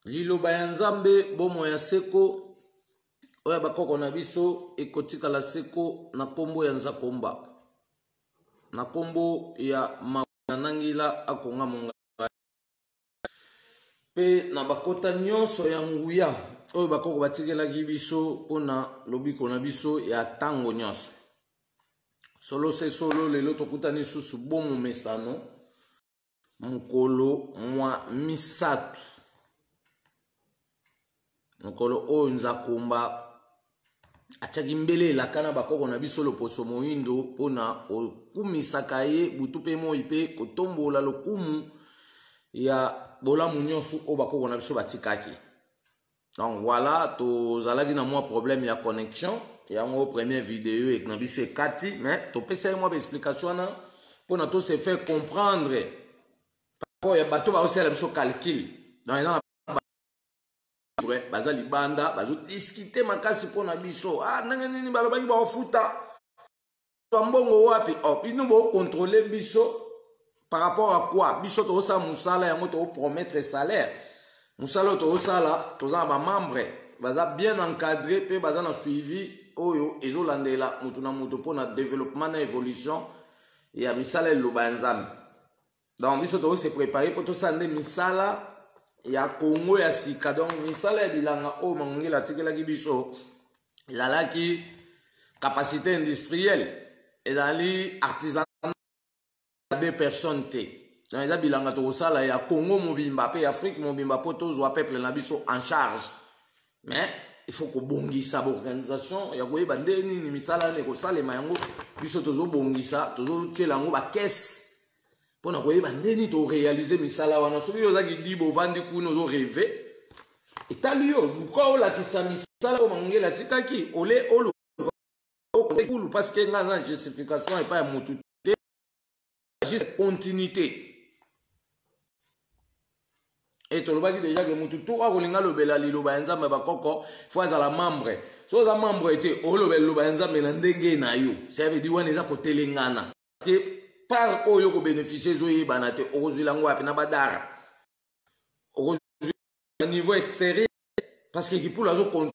Liloba ya Nzambe, bomoi ya seko, oyo ya bakoko na biso ekotikala seko na nkombo ya Nzakomba, na nkombo ya Mawa-Nangila Akonga Monga mpe na bakota nyonso ya nguya oyo bakoko batikelaki biso mpo na lobiko na biso ya ntango nyonso. Solo se solo, lelo tokutani lisusu bo momesano mokolo mwa misato, mokolo oyo Nzakomba atiaki mbele elaka na bakoko na biso loposo moindo mpo na kokumisaka ye butu mpe moi mpe kotombola lokumu ya bolamu nyonso oyo bakoko na biso batikaki. Donc voilà, tozalaki na mwa problème ya connexion, yango première video na biso ekati, mais topesaki mwa baexplication wana mpona to se faire comprendre par rapport ya bato baosala biso calcul. Donc eza na baza libanda bazodiskute makasi mpo na biso. Ah, ndenge nini balobaki baofuta mbongo wapi? Oh, bino bokontrole biso par rapport à quoi? Biso tozosala mosala yango, tokopromettre salaire. Mosala oyo tozosala, toza na bamembre baza bien encadré mpe baza na suivi oyo ezolandela motu na motu mpo na développement na évolution ya misala eloba ya Nzambe. Donc biso tozo se préparer mpo tosala nde misala ya Kongo ya sika. Donc misala ya bilanga oyo Mangongela atikelaki biso ezalaki capacité industrielle, ezali artisanat deux personnes te. Donc eza bilanga tokosala ya Congo mobimba mpe ya Afrique mobimba mpo tozwa peuple na biso en charge. Mais il faut kobongisa baorganisation ya koyeba nde nini misala wana ekosalema. Yango biso tozobongisa, tozotiela yango bakese mpo na koyeba nde nini torealize misala wana. Soki yo ozaki dibo, ovandi kuna ozoreve, etali yo. Luka olakisa misala oyo Mangongela atikaki, ole oluka, parce que nga na justification epai ya motu te, juste continuité. E tolobaki deja ke mutu tu akolinga alobela liloba ya Nzambe bakoko, fo azala membre. So oza membre te, olobela liloba ya Nzambe na ndenge na yo, ça veut dire wana eza kotelengana te. Part oyo okobénéficie ezoyebana te, okozwila yango wapi? Na badara okozwila niveau extérieur, parce que Kipulu azokontrole.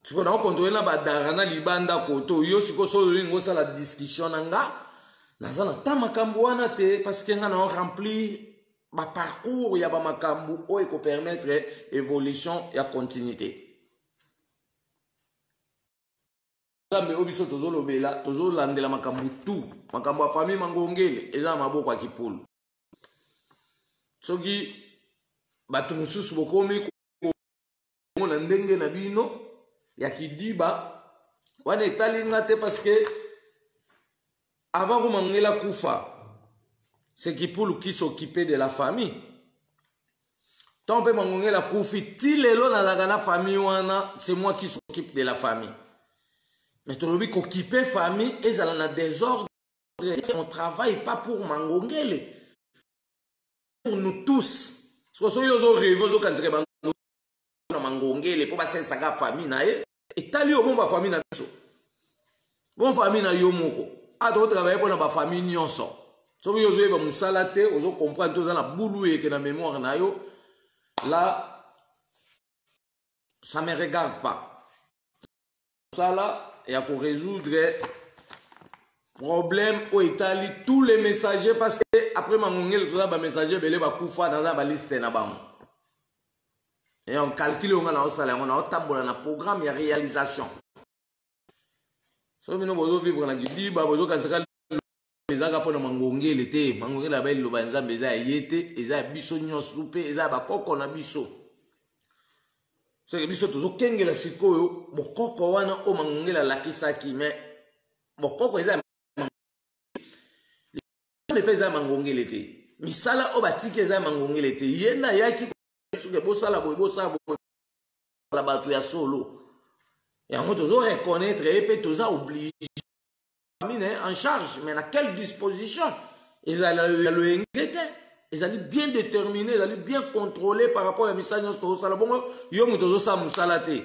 Sikoyo nakokontrole na badara na libanda koto yo. Sikoyo soki olingi osala discussion na nga, naza na ta makambo wana te, parce que nga na remplir baparcours ya bamakambo oyo ekopermettre évolution ya continuité. Nzambe oyo biso tozolobela, tozolandela makambo tu, makambo ya famille Mangongele eza na maboko ya Kipulu. Soki bato mosusu bokomi na ndenge na bino ya kidiba wana, etali nga te, parce que avant komangela kufa, c'est Kipulu qui s'occupait de la famille. Ntango mpe Mangongela kufi, ti lelo nazalaka na famille wana, c'est moi qui s'occupe de la famille. Mais tolobi kokipe famille ezala na désordre, on travaille pas pour Mangongele, pour nous tous. Soki ozoreve, ozokanisaka bango na Mangongele mpo basalisaka famille na ye, etali yo. Bon, bafamille na biso, bon, famille na yo moko a tokotravaille mpo na bafamille nyonso. Soki yo ozoyeba mosala te, ozocomprendre te, oza na bulu eke na mémoire na yo là, ça me regarde pas. Mosala ya korésoudre problème oyo etali tous les messagers, parce que après Mangongele toza bamessager ebele bakufa, naza baliste na bango. Et on calcule oyo nga naosala yango, naotambola na programme ya réalisation. Soki bino bozovivre na kidiba, bozokanisaka ezalaka mpona Mangongele te. Mangongele aba liloba ya Nzambe eza ya ye te, eza ya biso nyonso mpe eza ya bakoko na biso. Soki biso tozokengela sikoyo bokoko wana oyo Mangongele alakisaki, mais bokoko eza mpe eza ya Mangongele te. Misala oyo batiki eza ya Mangongele te. Ye nde ayaki soki bosala boye, bosala boye, bato ya solo yango tozo reconnaître ye mpe toza obligé en charge. Mais na quelle disposition? Ezali ya loyenge te, ezali bien déterminé, ezali bien contrôlé par rapport ya misala nyonso tozosala. Bongo yo moto ozosala mosala te,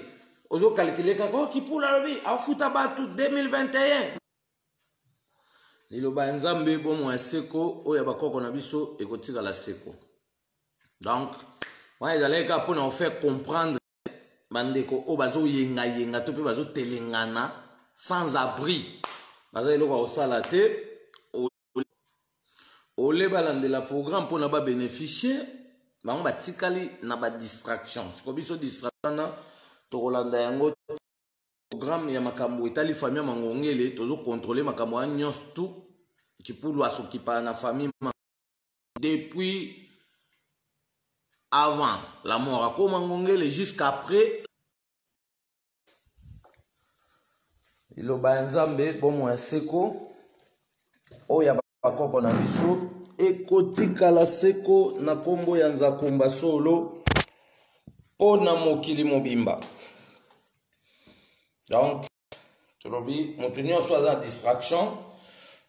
ozokalkule kaka o Kipula alobi afuta bato 2021. Liloba ya Nzambe, bomoi ya seko oyo ya bakoko na biso ekotikala seko. Donc wana ezalaki kaka mpona kofaire comprendre bandeko oyo bazoyengayenga to mpe bazotelengana sans abri, baza eloko ya kosala te, ole balandela programme mpona babénéficie bango, batikali na badistraction. Siko biso distraction wana tokolanda yango. Programme ya makambo etali famille ya Mangongele, tozokontrole makambo wana nyonso tu. Kipulu asokipaka na famille depuis avant la mort akoma Ngongele jusqu'après. Liloba ya Nzambe, bomoi ya seko oyo ya bakoko na biso ekotikala seko na nkombo ya Nzakomba solo mpo na mokili mobimba. Donc tolobi moto nyonso aza na distraction,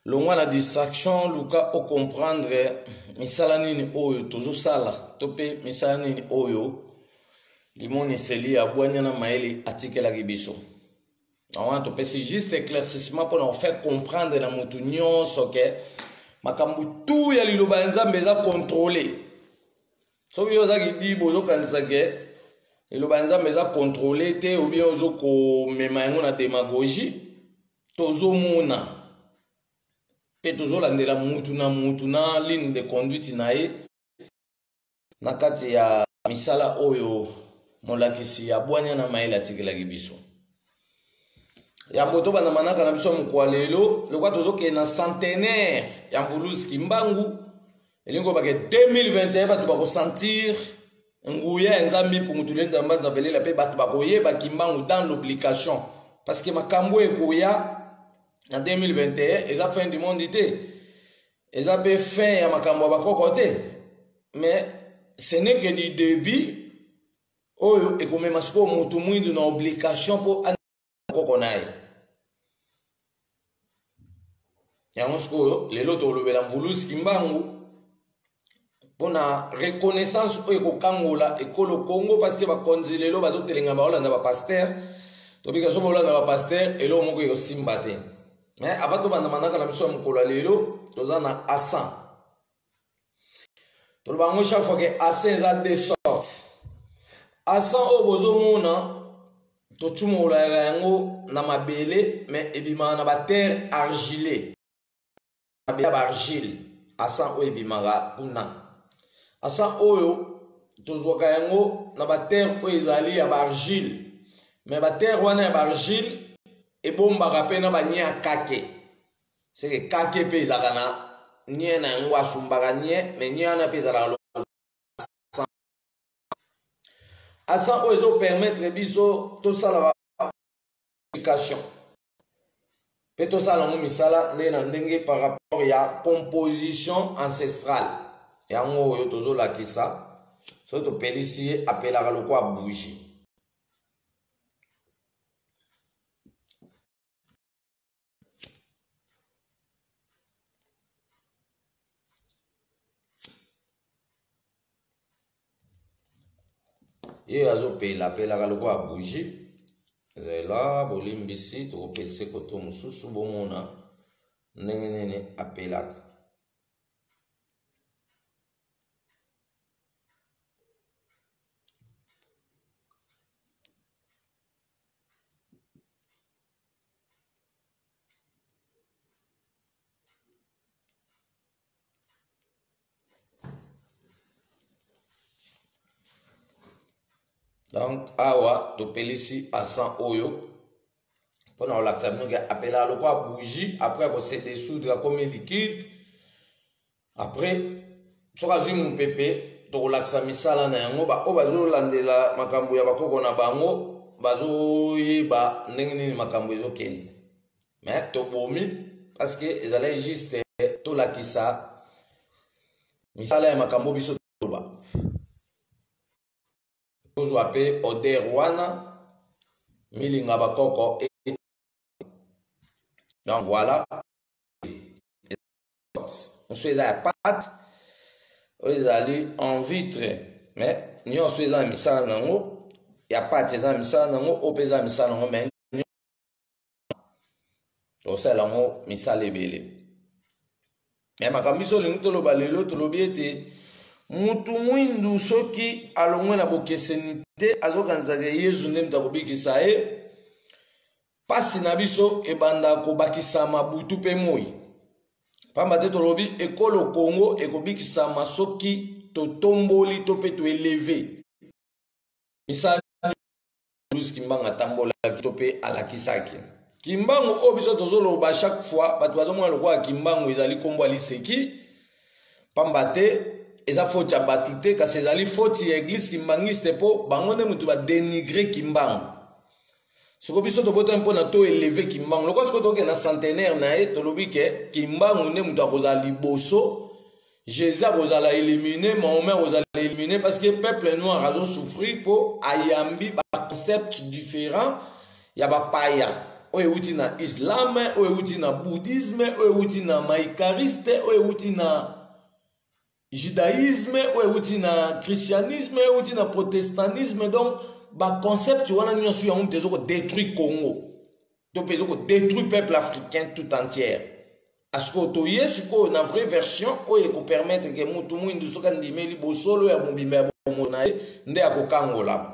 longwa na distraction, luka ocomprendre misala nini oyo tozosala to mpe misala nini oyo limoniseli ya bwanya na mayele atikelaki biso. Na wana topesi juste éclaircissement mpona kofaire comprendre na motu nyonso ke makambo tu ya liloba ya Nzambe eza contrôle. Soki yo oza kibibo, ozokanisa ke liloba ya Nzambe eza contrôle te, ou bien ozokomema yango na démagogie, tozomona mpe tozolandela mutu na mutu na ligne de conduite na ye na kati ya misala oyo molakisi ya bwanya na mayele atikelaki biso. Yambo tobanda manaka na biso ya mokwa lelo, lokola tozokende na centenaire ya Mvuluzi Kimbangu, elingi kobake 2021 bato bakosentir nguya ya Nzambe Mpungu Tulendo Mbanza Belela, mpe bato bakoyeba Kimbangu dans l'obligation, parce que makambo ekoya na 2021 eza fin du monde te, eza mpe fin ya makambo ya bakoko te, mais ce n'est que du début oyo ekomema sikoyo motu mwindu na obligation mpo koko na ye. Yango sikoyo lelo tokolobela Mvuluzi Kimbangu mpona reconnaissance oyo ekokangola ekolo Congo, parce que bakonzi lelo bazotelenga, baolanda bapaster. Tobika so bolanda bapaster, eloko moko ekosimba te. Mais avant tobanda manaka na biso ya mokolo ya lelo, toza na asan. Toloba yango chaque fois ke asan eza deux sortes. Asan oyo bozomona tocumolaka yango na mabele, mais ebimaka na baterre argile, ya baargile. Asan oyo ebimaka kuna, asan oyo tozwaka yango na baterre oyo ezali ya baargile, mais baterre wana ya baargile ebombaka mpe na banie ya kake. Seke kake mpe ezalaka na nie na yango, asumbaka nie, mais nie wana mpe ezalaka asan oyo ezopermettre biso tosala baapplication mpe tosala yango misala nde na ndenge par rapport ya composition ancestrale. Yango oyo tozolakisa, soki topelisi ye, apelaka lokola bougie. Ye azopela, apelaka lokola bougie. Zela, bolimbisi, tokopelise koto mosusu bomona ndenge nini apelaka. Donc awa topelisi asan oyo mpona kolakisa bino ke apelaka lokola bougie. Après akose dissoudre, akomi liquide. Après soki azwi mopepe, tokolakisa misala na yango. Baoyo bazolandela makambo ya bakoko na bango bazoyeba ndenge nini makambo ezokende. Mais tobomi parce que ezalaki juste tolakisa misala ya makambo biso toloba, tozwa mpe odeur wana milinga bakoko. Donc voilà, mosusu eza ya pate, oyo ezali en vitre, mais nyonso eza na misala na yango. Ya pate eza na misala na yango, oyo mpe eza na misala na yango, mais tosala yango misala ebele. Me makambo biso olingi toloba lelo, tolobi ete mutu mwindu soki alongwe na bokeseni te, azokanisaka Yezu nde moto akobikisa ye. Pasi na biso ebanda kobakisama butu mpe moi, pamba te tolobi ekolo Kongo ekobikisama soki totomboli to mpe toeleve misala Louis Kimbangu atambolaki to mpe alakisaki. Kimbangu oyo biso tozoloba chaque fois, bato bazomona lokola Kimbangu ezali nkombo ya liseki, pamba te eza faute ya bato te, kasi ezali faute ya eglise kimbangiste, mpo bango nde moto badenigre Kimbangu. Soko biso tobotami mpo na to eleve Kimbangu, lokola sikoyo tokende na centenaire na ye, tolobi ke Kimbangu nde moto akozala liboso, Jésus akozala éliminé, Mahomet akozala éliminé, parce que peuple noir azo souffrir mpo ayambi ba concept différent ya bapaya oyo euti na islam, oyo euti na bouddhisme, oyo euti na maikariste, oyo euti na judaïsme, oyo euti na christianisme, oyo euti na protestantisme. Donc baconcept wana nyonso yango moto ezo kodétruire Congo to mpe ezo kodétruire peuple africain tout entière. Asikoyo toye sikoyo na vraie version oyo ekopermettre ke motu mwindu soki andimeli bosolo ya mobimba ya bomoto na ye nde akokangolama.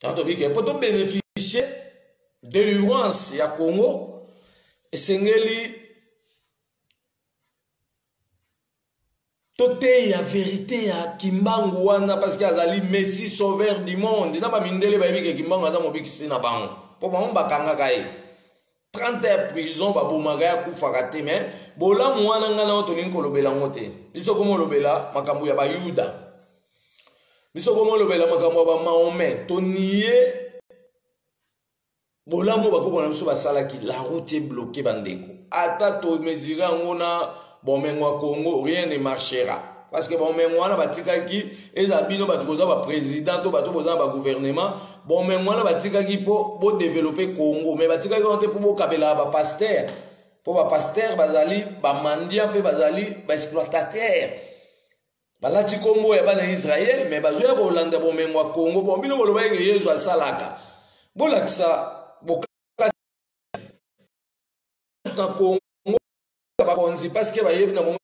Yango tobike mpo tobénéficie délivrance ya Congo, esengeli toteya verite ya Kimbangu wana, parce que azali messie sauveur du monde. Na bamindele bayebi ke Kimbangu aza mobikisi na bango, mpo bango bakangaka ye 30 ya prison, babomaka ye, akufaka te. Me bolamu wana ngai nao tolingi kolobela yango te. Biso komolobela makambo ya Bayuda, biso komolobela makambo ya Bamahomet, tonie bolamu bakoko na biso basalaki. La route est bloquée, bandeko. Ata tomesure yango na bomengo ya Congo, rien ne marchera, parce que bomengo wana batikaki eza bino bato boza baprésident to bato boza na bagouvernement. Bomengo wana batikaki mpo bodevelope Congo, mais batikaki yango te mpo bokabelaka bapaster, mpo bapaster bazali bamandia mpe bazali baexploitateur. Balati nkombo ya bana ya Israele, me bazoya kolanda bomengo ya Kongo. Bon, bino boloba eke Yezu asalaka, bolakisa bokasi na Kongo bakonzi, parce que bayebi na bango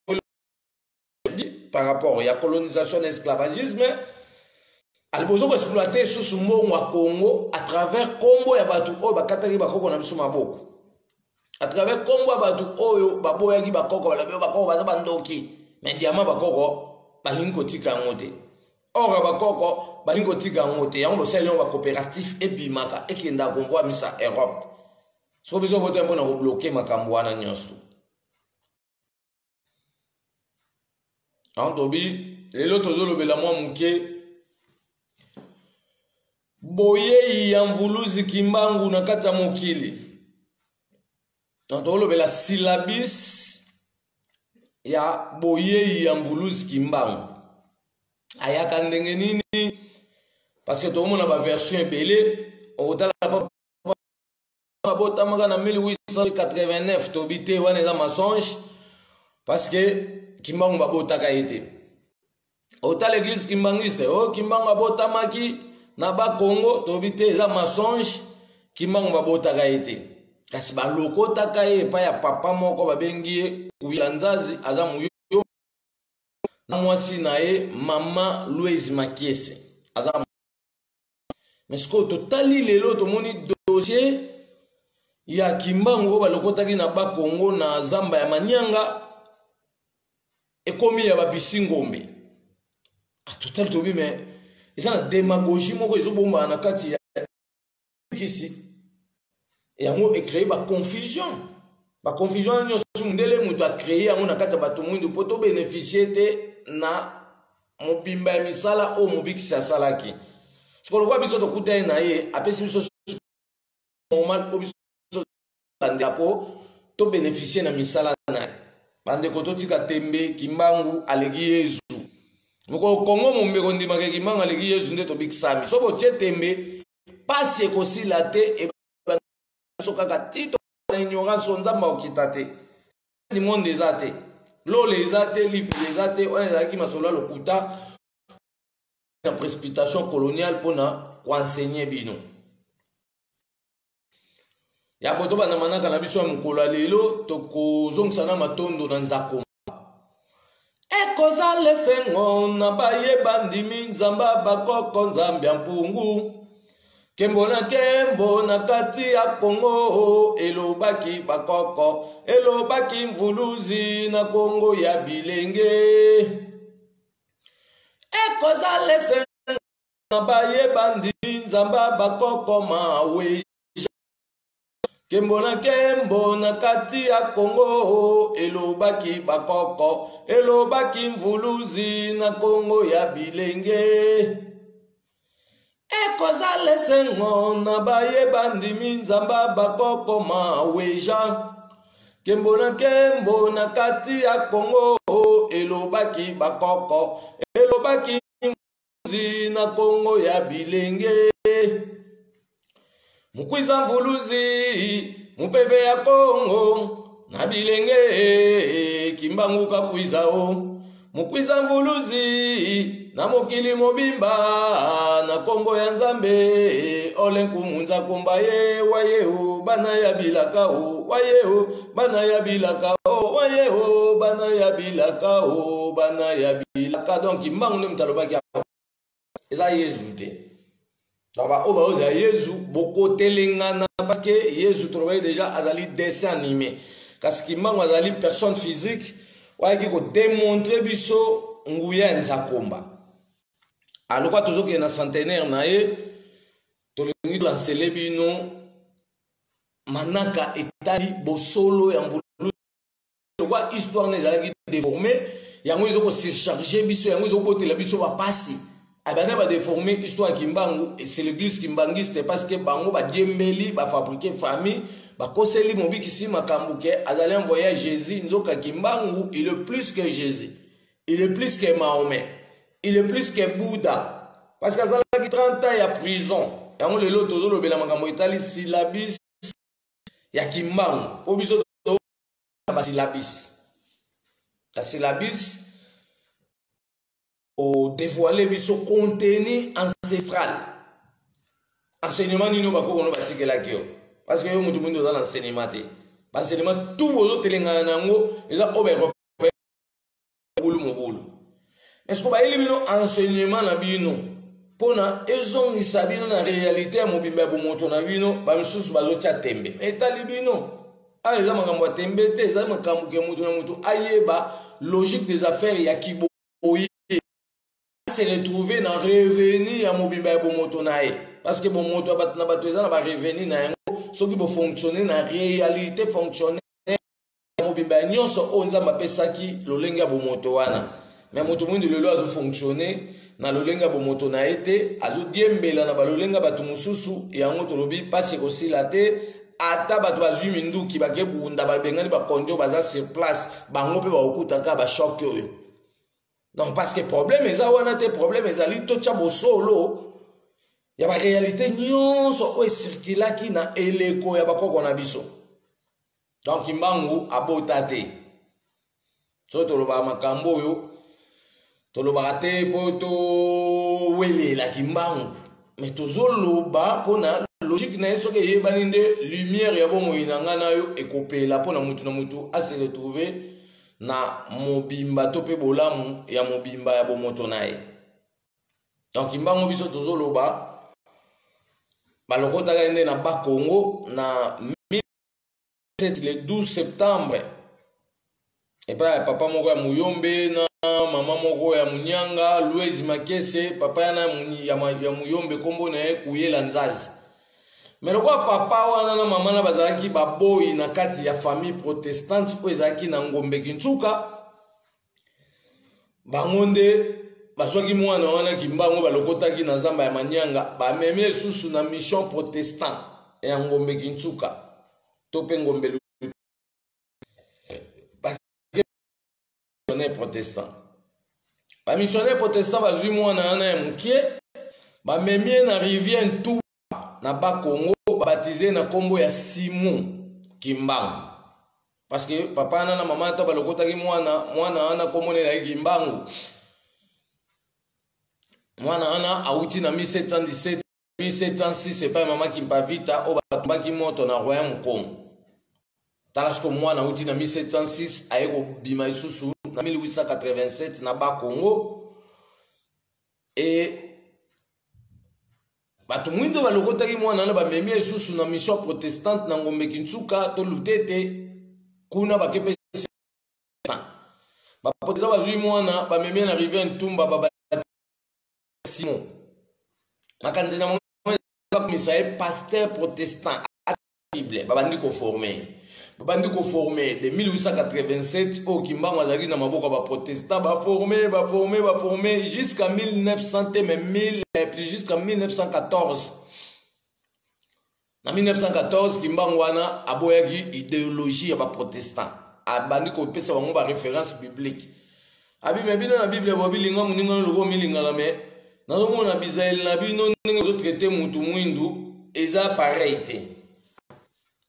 par rapport ya colonisation na esclavagisme. Alibozo koexploite lisusu mbongo ya Congo à travers nkombo ya bato oyo bakataki bakoko na biso maboko, à travers nkombo ya bato oyo baboyaki bakoko, balobi bakoko baza bandoki. Me diama bakoko balingi kotika yango te, or ya bakoko balingi kotika yango te. Yango bosali yango bacoopératif ebimaka, ekendaka konvoi misa Europe. Soko biso bota mpona kobloke makambo wana nyonso. Yango tobi lelo tozolobela mwa moke boyei ya Mvuluzi Kimbangu na kati ya mokili. Na tolobela syllabus ya boyei ya Mvuluzi Kimbangu, ayaka ndenge nini, parce que tokomona baversion ebele. Okotala abotamaka na 1889, tobi te, wana eza mensonge, parce que Kimbangu babotaka ye te. Otala eglise kimbangiste, o oh, Kimbangu abotamaki na Bakongo, tobi te, eza mensonge, Kimbangu babotaka ye te, kasi balokotaka ye epai ya papa moko babengi ye Kuyila Nzazi, aza moyo na mwasi na ye mama Louise Makiese aza. Mais sikoyo totali lelo, tomoni dossier ya Kimbangu oyo balokotaki na Bakongo na zamba ya Manyanga ekomi ya babisi ngombe. Totali, tobi me eza na démagogie moko ezobombana na kati ya kisi yango, ecreye baconfusion. Baconfusion wana nyonso, mundele moto acreye yango na kati ya bato mwindu mpo tobénéficie te na mobimba ya misala oyo mobikisi asalaki. Sikoyo lokola biso tokutani na ye, apesi biso normal oyo biso bandela mpo tobénéficie na misala na ye. Bandeko, totika tembe. Kimbangu aleki Yezu. Mokolo Kongo mombe kondimaka Kimbangu aleki Yezu nde tobikisami. So botie tembe, pasi ekosila te, biso kaka tito na ignorance oyo. Nzambe akokita te, monde eza te, lola eza te, lifelo eza te. Wana ezalaki masolo ya lokuta na précipitation coloniale mpona koenseigner bino. Ya bo tobanda manaka na biso ya mokolo ya lelo, tokozongisa na matondo na Nzakomba. Ekozala esengo na baye bandimi Nzamba bakoko Nzambe ya mpungu. Kembo na kembo na kati ya Kongo, elobaki bakoko, elobaki mvuluzi na Kongo ya bilenge. Ekozala esengo na baye bandimi Nzamba bakoko mawe. Kembo na kembo na kati ya Kongo, elobaki bakoko, elobaki mvuluzi na Kongo ya bilenge. Ekozala esengo na baye bandimi Nzamba bakoko maweja. Kembo na kembo na kati ya Kongo, elobaki bakoko, elobaki mvuluzi na Kongo ya bilenge. Mukwiza mvuluzi, mupepe ya Kongo na bilenge, Kimbangu kakwiza o. Mukwiza mvuluzi na mokili mobimba na kombo ya Nzambe, ole nkumu nzakomba ye waye o, bana ya bilaka o, waye o, bana ya bilaka o, waye o, bana ya bilaka o, bana ya bilaka. Donc Kimbangu nde moto alobaki eza Yezu te. Donc ba oyo baozela Yezu bokotelengana, parce que Yezu tolobaki déjà azali dessin animé, kasi Kimbangu azali personne physique oyaki kodemontre biso nguya ya Nzakomba. Alokwa tozokende na centenaire na ye, tolingi tolansele bino manaka etali bosolo ya mvulu. Lokwa histoire na ezalaki déformé, yango ezo kosurcharge biso, yango ezobotela biso bapasi. Abanda badeforme histoire ya Kimbangu, c'est l'église kimbanguiste, parce que bango badiembeli, bafabrike famille, bakoseli mobikisi makambo ke azali envoyé ya Jésus. Nzoka Kimbangu, il est plus que Jésus, il est plus que Mahomet, il est plus que Bouddha, parce que azalaki 30 ans ya prison. Yango lelo tozolobela makambo etali syllabus ya Kimbangu, mpo biso basyllabus, la syllabus odévoile biso contenu ancestral, enseignement nini oyo bakoko no batikelaki yo, parce que yo moto moindo oza na enseignement te. Baenseignement tout bozotelengana na yango eza oyo baeuropéen, mobulu mobulu. Est ce que bayeli bino enseignement na bino mpona ezongisa bino na réalité ya mobimba ya bomoto na bino? Bamisusu bazotya tembe, etali bino. Awa eza makambo ya tembe te, eza makambo ke moto na moto ayeba logique des affaires ya kiboye, se retrouver na revenu ya mobimba ya bomoto na ye, parce que bomoto ya bato na bato eza na barevenu na yango. Soki bofonctionne na réalité fonctionnaire mobimba ya nyonso oyo Nzambe apesaki lolenge ya bomoto wana, me moto mwindu lelo azofonctionne na lolenge ya bomoto na ye te, azodiembela na balolenge ya bato mosusu. Yango tolobi mpasi ekosila te, ata bato bazwi minduki bakebunda, babengani bakonzi oyo baza sur place, bango mpe bakokutaka bachoc oyo. Donc parce que problème eza wana te, problème ezali totya bosolo ya baréalité nyonso oyo esirkulaki na eleko ya bakoko na biso. Donc Kimbangu abota te. Soki tolobaka makambo oyo, tolobaka te mpo towelela Kimbangu, me tozoloba mpona logique na ye. Soki eyebani nde lumière ya bomoi na ngai na yo ekopela mpona mutu na mutu ase retrouve na mobimba to mpe bolamu ya mobimba ya bomoto na ye. Donc Kimbangu biso tozoloba balokotaka ye nde na Bakongo na le 12 septembre epai ya papa moko ya Muyombe na mama moko ya Munyanga, Louise Makese. Papa yana ya Muyombe nkombo na ye Kuyela Nzazi. Me lokola papa wana na mama na bazalaki baboyi na kati ya famille protestante oyo ezalaki na Ngombe Kinsuka, bango nde bazwaki mwana wana Kimbangu, balokotaki na zamba ya Manyanga, bamemi lisusu na mission protestant ya Ngombe Kinsuka to mpe Ngombe missionnaire protestant. Bamissionnaire protestant bazwi mwana wana ya mokie, bamemi ye na rivière Ntuba na Bakongo, babatize na nkombo ya Simon Kimbangu, parce que papa wana na mama ata balokotaki mwana, mwana wana nkombo na ezalaki Kimbangu. Mwana wana awuti na 1717. 1706 epai mama Kimpavita oyo batumbaki moto na royaume Kongo. Tala siko mwana auti na 1706 aye kobima lisusu na 1887 na Bas-Congo e bato mwindo balokotaki mwana wana bamemi ye lisusu na mission protestante na Ngombe Kinsuka to Lutete kuna bakepe baprotestant bazwi mwana bamemi ye na rivière Ntumba baba Simon makanisi na bango bakomisa ye pasteur protestant bible babandi koforme babandi koforme de 1887 oyo Kimbangu azalaki na maboko ya baprotestant baforme baforme baforme jusqu'à 1900 te mais jusqu'à 1914. Na 1914 Kimbangu wana aboyaki idéologie ya baprotestant, abandi kopesa bango baréférence biblique. Abi me bino na Bible bobilinga moninga loko omilingaka, me nazomona bizaleli na bino ndenge ozotraite mutu mwindu eza pareil te,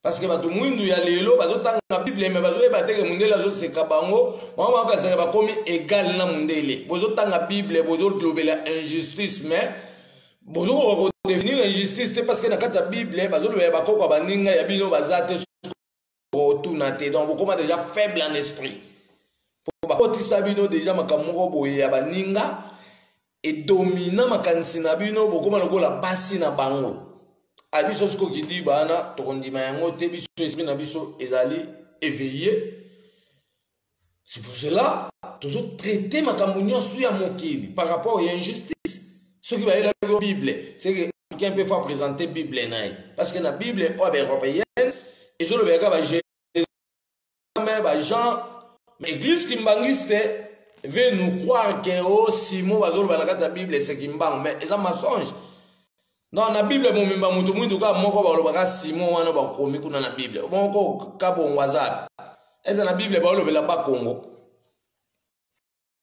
parce que bato mwindu ya lelo bazotanga Bible me bazoyeba te ke mundele azoseka bango. Bango bakasaka bakomi égal na mundele. Bozotanga Bible, bozolobela injustice, mais bozokoka kodéfinir injustice te, parce que na kati ya Bible bazolobela bakoko ya baninga ya bino baza te, otuna te. Donc bokoma déjà faible en esprit po bakotisa bino déjà makambo moko boye ya baninga edomina makanisi na bino, bokoma lokola basi na bango. A biso soki okindi bana tokondima yango te. Biso esprit na biso ezali éveillé, c'est pour cela tozotraite makambo nyonso ya mokili par rapport ya injustice. Soki bayelaki Bible, c'est que quelqu'un peut faire présenter Bible na ye, parce que na Bible oyo baeuropéenne ezolobelaka ba bajean, mais église kimbangiste veut nous croire que o Simon bazoloba na kati ya Bible c'est Kimbangu, mais eza mensonge. Non, na Bible momimba moto mwindu kaka moko balobaka Simon wana bakomi kuna na Bible moko Kabongo aza eza na Bible balobela Bakongo,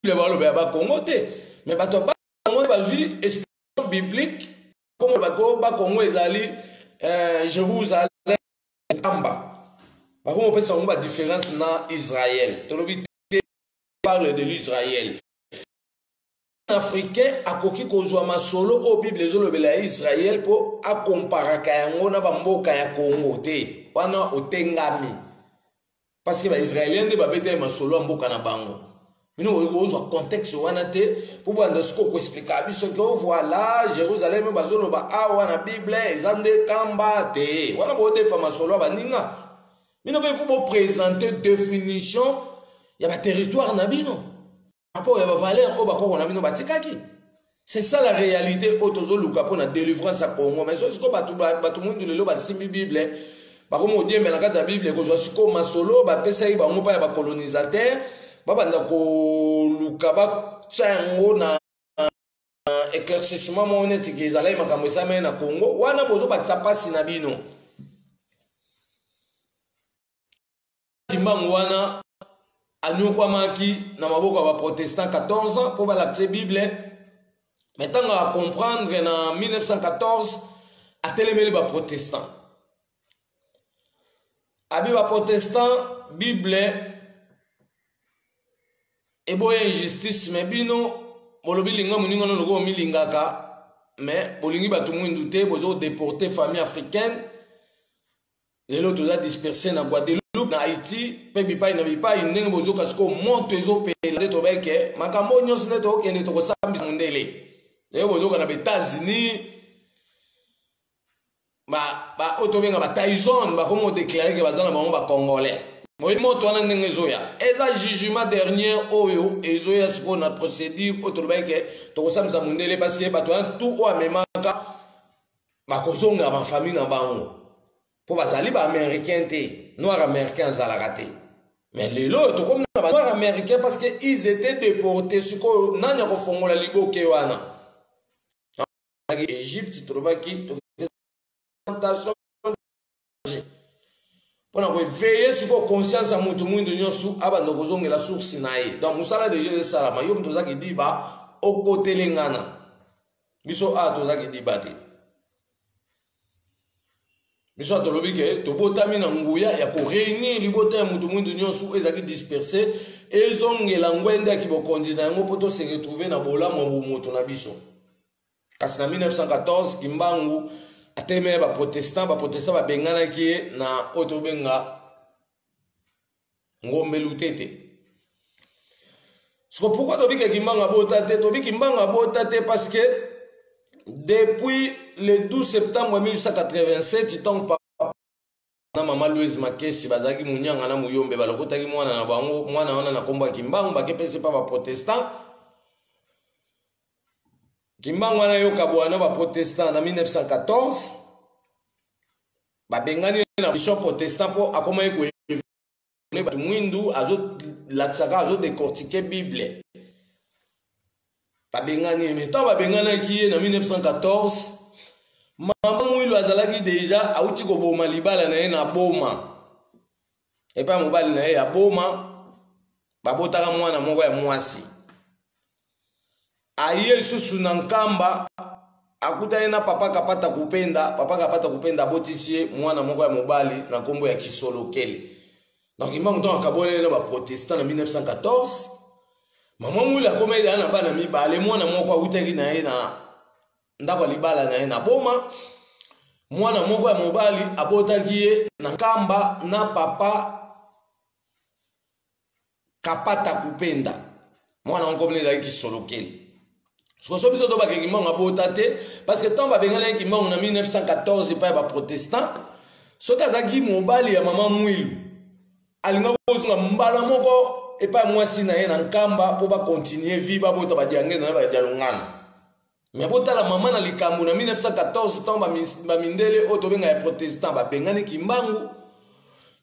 Bible balobela Bakongo te, mais bato ya Bakongo bazwi esprit biblique komo bako Bakongo ezali Jérusalem Nkamba, bakomi kopesa bango badifférence na Israël. Tolobi te, parle de l'Israël africain akoki kozwa masolo oyo Bible ezolobela ya Israel mpo akomparaka yango na bamboka ya Congo te. Wana otengami, parce que baisraélien nde babeta ye masolo ya mboka na bango. Bino bokoki kozwa contexte wana te mpo banda sikoyo koexplika biso ke voilà Jérusalem bazoloba awa na Bible eza nde Kamba te. Wana bodefa masolo ya baninga. Bino mpe faut boprésente définition ya baterritoire na bino rapport ya bavaleur oyo bakoko na bino batikaki. C'est ça la réalité oyo tozoluka mpona délivrance ya Congo. Mais soki sikoyo bato mwindu lelo basimbi Bible, bakomi kodiembela na kati ya Bible, kozwa sikoyo masolo bapesaki bango mpa ya bacolonisateur, babanda koluka batya yango na éclaircissement moko neti ke ezalaki makambo esalamaki na Congo wana, bozobakisa mpasi na bino. Kimbangu wana anyokwamaki na maboko ya baprotestant 14 ans mpo balakisa Bible, mais ntango acomprendre na 1914 atelemeli baprotestant, abi baprotestant Bible eboya injustice, mais bino bolobi linga moninga no lokola omilingaka, mais bolingi bato mwindu te, bozodeporte famille africaine. Lelo toza disperse na Guadeloupe, na Haïti mpe bipai na bipai. Ndenge bozoka sikoyo moto ezopela nde tobeke makambo nyonso nde tokokende tokosambisa mondele. Lelo bozoka na baÉtats-Unis oyo tobenga baTyson bakomi kodeklare ke baza na bango bacongolais. Boyebi moto wana ndenge ezoya, eza jugement dernier oyo ezoya sikoyo na procédure oyo tolobaki ke tokosambisa mondele, parce que bato wana tout oyo amemaka bakozonga bafamille na bango mpo bazali baaméricain te. Noir américain azalaka te, mais lelo oyo tokomi na banoir américain parce que ils étaient déportés. Sikoyo nani akofongola liboke wana? Égypte tolobaki tentation mpona koéveiller sikoyo conscience ya moto mwindu nyonso abanda kozongela source na ye. Donc mosala deja esalama. Yo moto ozaki diba okotelengana, biso awa tozaki diba te. Biso tolobi ke tobotami na nguya ya koréunir libota ya moto mwindu nyonso oyo ezalaki disperse, ezongela ngwende ya kibokonzi na yango mpo tose retrouve na bolamu ya bomoto na biso. Kasi na 1914 Kimbangu atelemeli baprotestant, baprotestant babenganaki ye na oyo tobenga Ngombe Lutete. Siko pourquoi tobika Kimbangu abota te? Tobi Kimbangu abota te parce que depuis le 12 septembre 1887, ntango na mama Louise Makesi bazalaki monyanga na moyombe, balokotaki mwana na bango, mwana wana na nkombo ya Kimbangu, bakepesi mpa baprotestant. Kimbangu wana yokabwana na baprotestant na 1914, babengani na mission protestant mpo akomaki koe bato mwindu, azolakisaka, azodecortike Bible. Babengani ye. Me ntango babenganaki ye na 1914, mama Mwilu azalaki deja auti koboma libala na ye na Boma epai mobali na ye ya Boma, babotaka mwana moko ya mwasi. Aye lisusu na Nkamba, akutani na papa Kapata Kupenda. Papa Kapata Kupenda abotisi ye mwana moko ya mobali na nkombo ya Kisolokele. Donc Kimbangu ntango akabwaneli na baprotestant na 1914, mama Mwili akomaki deja na bana mibale. Mwana moko awutaki na ye na ndako ya libala na ye na Boma, mwana moko ya mobali abotaki ye na Nkamba na papa Kapata Kupenda. Mwana wango komona ezalaki Kisolokele. Sikoso biso tobake Kimbangu abota te parce que ntango babenganaki Kimbangu na 1914 epai ya baprotestant, soki azalaki mobali ya mama Mwilu, alingaki kozonga mbala moko epai ya mwasi na ye na Nkamba mpo bakontinue vie, babota badiangenda na badialongana. Me botala mama na likambo na 1914, ntango bamindele oyo tobenga ya protestant babengani Kimbangu,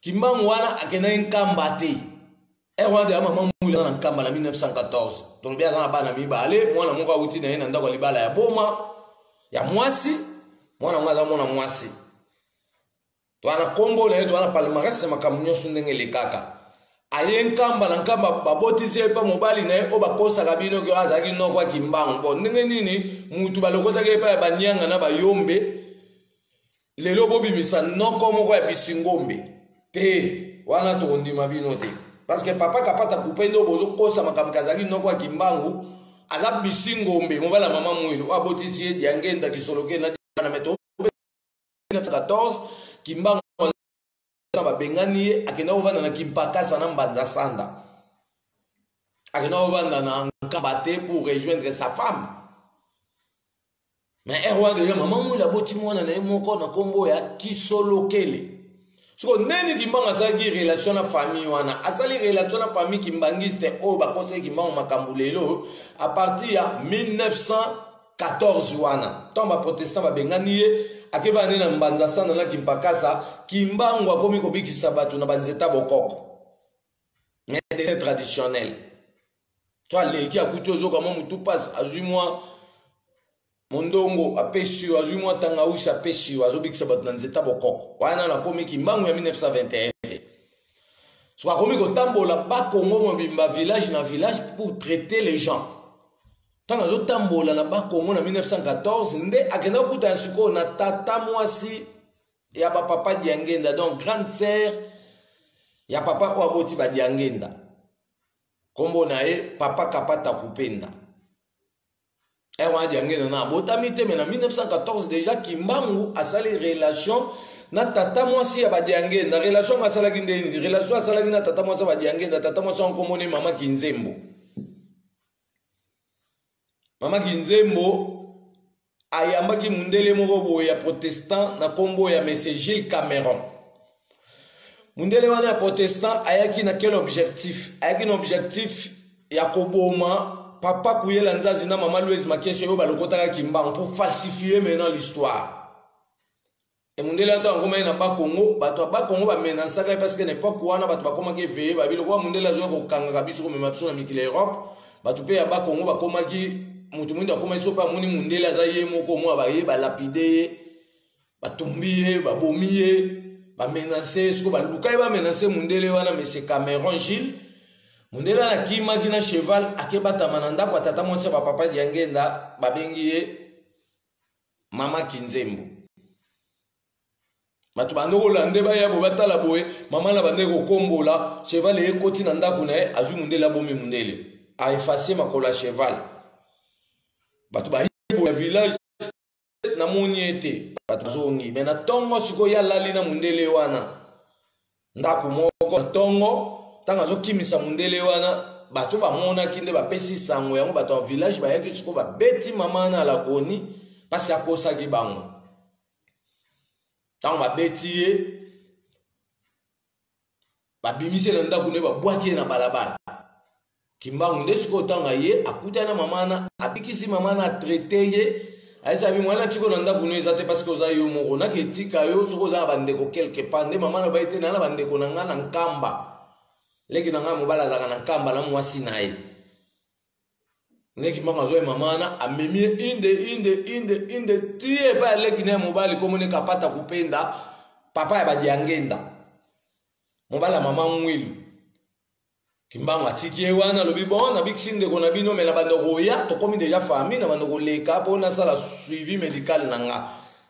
Kimbangu wana akendaki Nkamba te. Ere wana deya mama Mwila na Nkamba na 1914, tolobi aza na bana mibale. Mwana moko awuti na ye na ndako ya libala ya Boma ya mwasi, mwana yango aza mwana mwasi, toa na nkombo na ye, toa na palmarès ya makambo nyonso ndenge elekaka. Aye Nkamba, na Nkamba babotisi ye mpe mobali na ye oyo bakosaka bino ke azalaki noko ya Kimbangu. Bon, ndenge nini mutu balokotaki epai ya banianga na bayombe, lelo bobimisa noko moko ya Bisingombe te? Wana tokondima bino te, parce que papa Kapata Kupe nde bozokosa makambo kazalaki noko ya Kimbangu, aza Bisingombe, mobali ya mama Mwilu oyo abotisi ye Diangenda, Kisoloke na na meto. 1914 Kimbangu babengani ye, akenda kovanda na Kimpakasa na Mbanza Sanda, akenda kovanda na Nkamba te pour rejoindre sa femme. Mais ere wana deja mama Mwila aboti mwana na ye moko na nkombo ya Kisolokele. Siko ndeni Kimbangu asalaki relation na famille wana, asali relation na famille kimbangiste oyo bakosaki Kimbangu makambo lelo à partir ya 1914 wana, ntango baprotestant babengani ye, akebana nde na Mbanza Sanda na Kimpakasa. Kimbangu akomi kobikisa bato na banzeta bokoko, médecin traditionnel. To aleki, akuti ozoka mwa motu mpasi, azwi mwa mondongo apesi yo, azwi mwa tangausi apesi yo, azobikisa bato na nzeta bokoko wana. Nakomi Kimbangu ya 1921 te. So akomi kotambola Bakongo mobimba, village na village, pour traiter les gens. Ntango azotambola na Bakongo na 1914, nde akenda kokutana sikoyo na tata mwasi ya bapapa Diangenda, donc grande sœur ya papa oyo aboti badiangenda, nkombo na ye papa Kapata Kupenda. Ere wana Diangenda na abotami te, me na 1914 deja Kimbangu asali relation na tata mwasi ya badiangenda. Relation yango asalaki nde nini? Relation asalaki na tata mwasi ya badiangenda, tata mwasi yango nkombo ne mama Kinzembo. Mama Kinzembo ayambaki mundele moko boye ya protestant na nkombo ya monsieur Gilles Cameron. Mundele wana ya protestant ayaki na quel objectif? Ayaki na objectif ya koboma papa Kuyela Nzazi na mama Louise Makesi oyo balokotaka Kimbangu, pour falsifier maintenant l'histoire. E mundele wana ntango akomaki na Bakongo, bato ya Bakongo bamenansaka ye, parce que na epoque wana bato bakomaki eveye babi lokola mundele azoya kokangaka biso, komema biso na mikili ya Europe. Bato mpe ya Bakongo bakomaki, moto moindo akomaki so mpe amoni mundele aza ye moko mwa baye, balapide ye, batumbi ye, babomi ye, bamenanse ye. Siko baluka ye, bamenanse mundele wana, monsieur Cameron Gilles. Mundele wana akimaki na cheval, akebatama na ndako ya tata mwasi ya bapapa Diangenda, babengi ye mama Kinzembo. Bato bande kolande, baya boye, batala boye, mama na bande kokombola cheval, eye ekoti na ndako na ye, azwi mundele, abomi mundele, aefase makolo ya cheval. Bato baye boye ya village. Namoni ye te, bato bazongi. Me na ntongo sikoyo ye alali na mondele wana ndako moko. Na ntongo ntango azokimisa mondele wana, bato bamonaki nde bapesi sango yango. Bato ya village bayaki sikoyo, babeti mama wana alakoni parce que akosaki bango. Ntango babeti ye, babimisi ye na ndako nde babwaki ye na balabala. Kimbangu nde sikoyo ntango aye akutani na mama wana, abikisi mama wana, atraite ye, ayesa bi mwana tiko na ndako no eza te parce que oza yo moko, nake etika yo soki oza na bandeko quelque part. Nde mama na baye te, naa na bandeko na ngai na Nkamba, leki na ngai mobali azalaka na Nkamba na mwasi na ye. Nde Kimbangu azwa ye mama wana, amemi ye inde inde inde inde ti epai ya leki na ye mobali, komoni Kapata Kupenda, papa ya Badiangenda, mobali ya mama Mwilu. Kimbangu atiki ye wana, alobi: bon, nabikisi ndeko na bino, me na bando koya, tokomi deja famille, na bando koleka mpo nasala suivi médical na nga.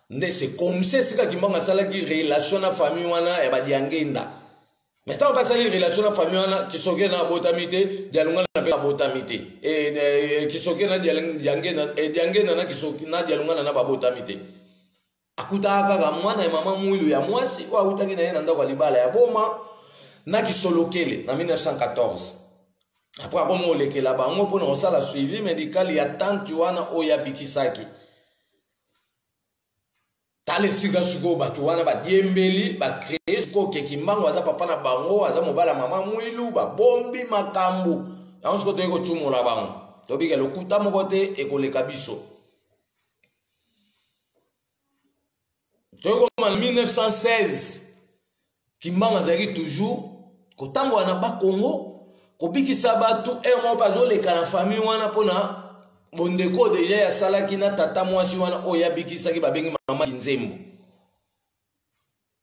Nde c'est comme ça esika Kimbangu asalaki relation na famille wana ya Badiangenda. Mais ntango mpe asali relation na famille wana, Kisoke na abotami te, Dialungana mpe abotami te. Kisoke na Diangenda, Diangenda na Kisoke na Dialungana na babotami te. Akutaka kaka mwana ya mama Mwilu ya mwasi oyo awutaki na ye na ndako ya libala ya Boma na Kisolokele na 1914. Apres akomi kolekela bango mpona kosala suivi médical ya tante wana oyo abikisaki. Tala esika sikoyo bato wana badiembeli, bacree sikoyo ke Kimbangu aza papa na bango, aza mobali ya mama Mwilu. Babombi makambo yango, sikoyo toyei kocumola bango, tobika lokuta moko te ekoleka biso. Toyei koma na 1916, Kimbangu azalaki toujours kotambola na Bakongo, kobikisa bato. Ere moko mpe azoleka na famille wana mpona bondeko deja asalaki na tata mwasi wana oyo abikisaki, babengi mama Kinzembo.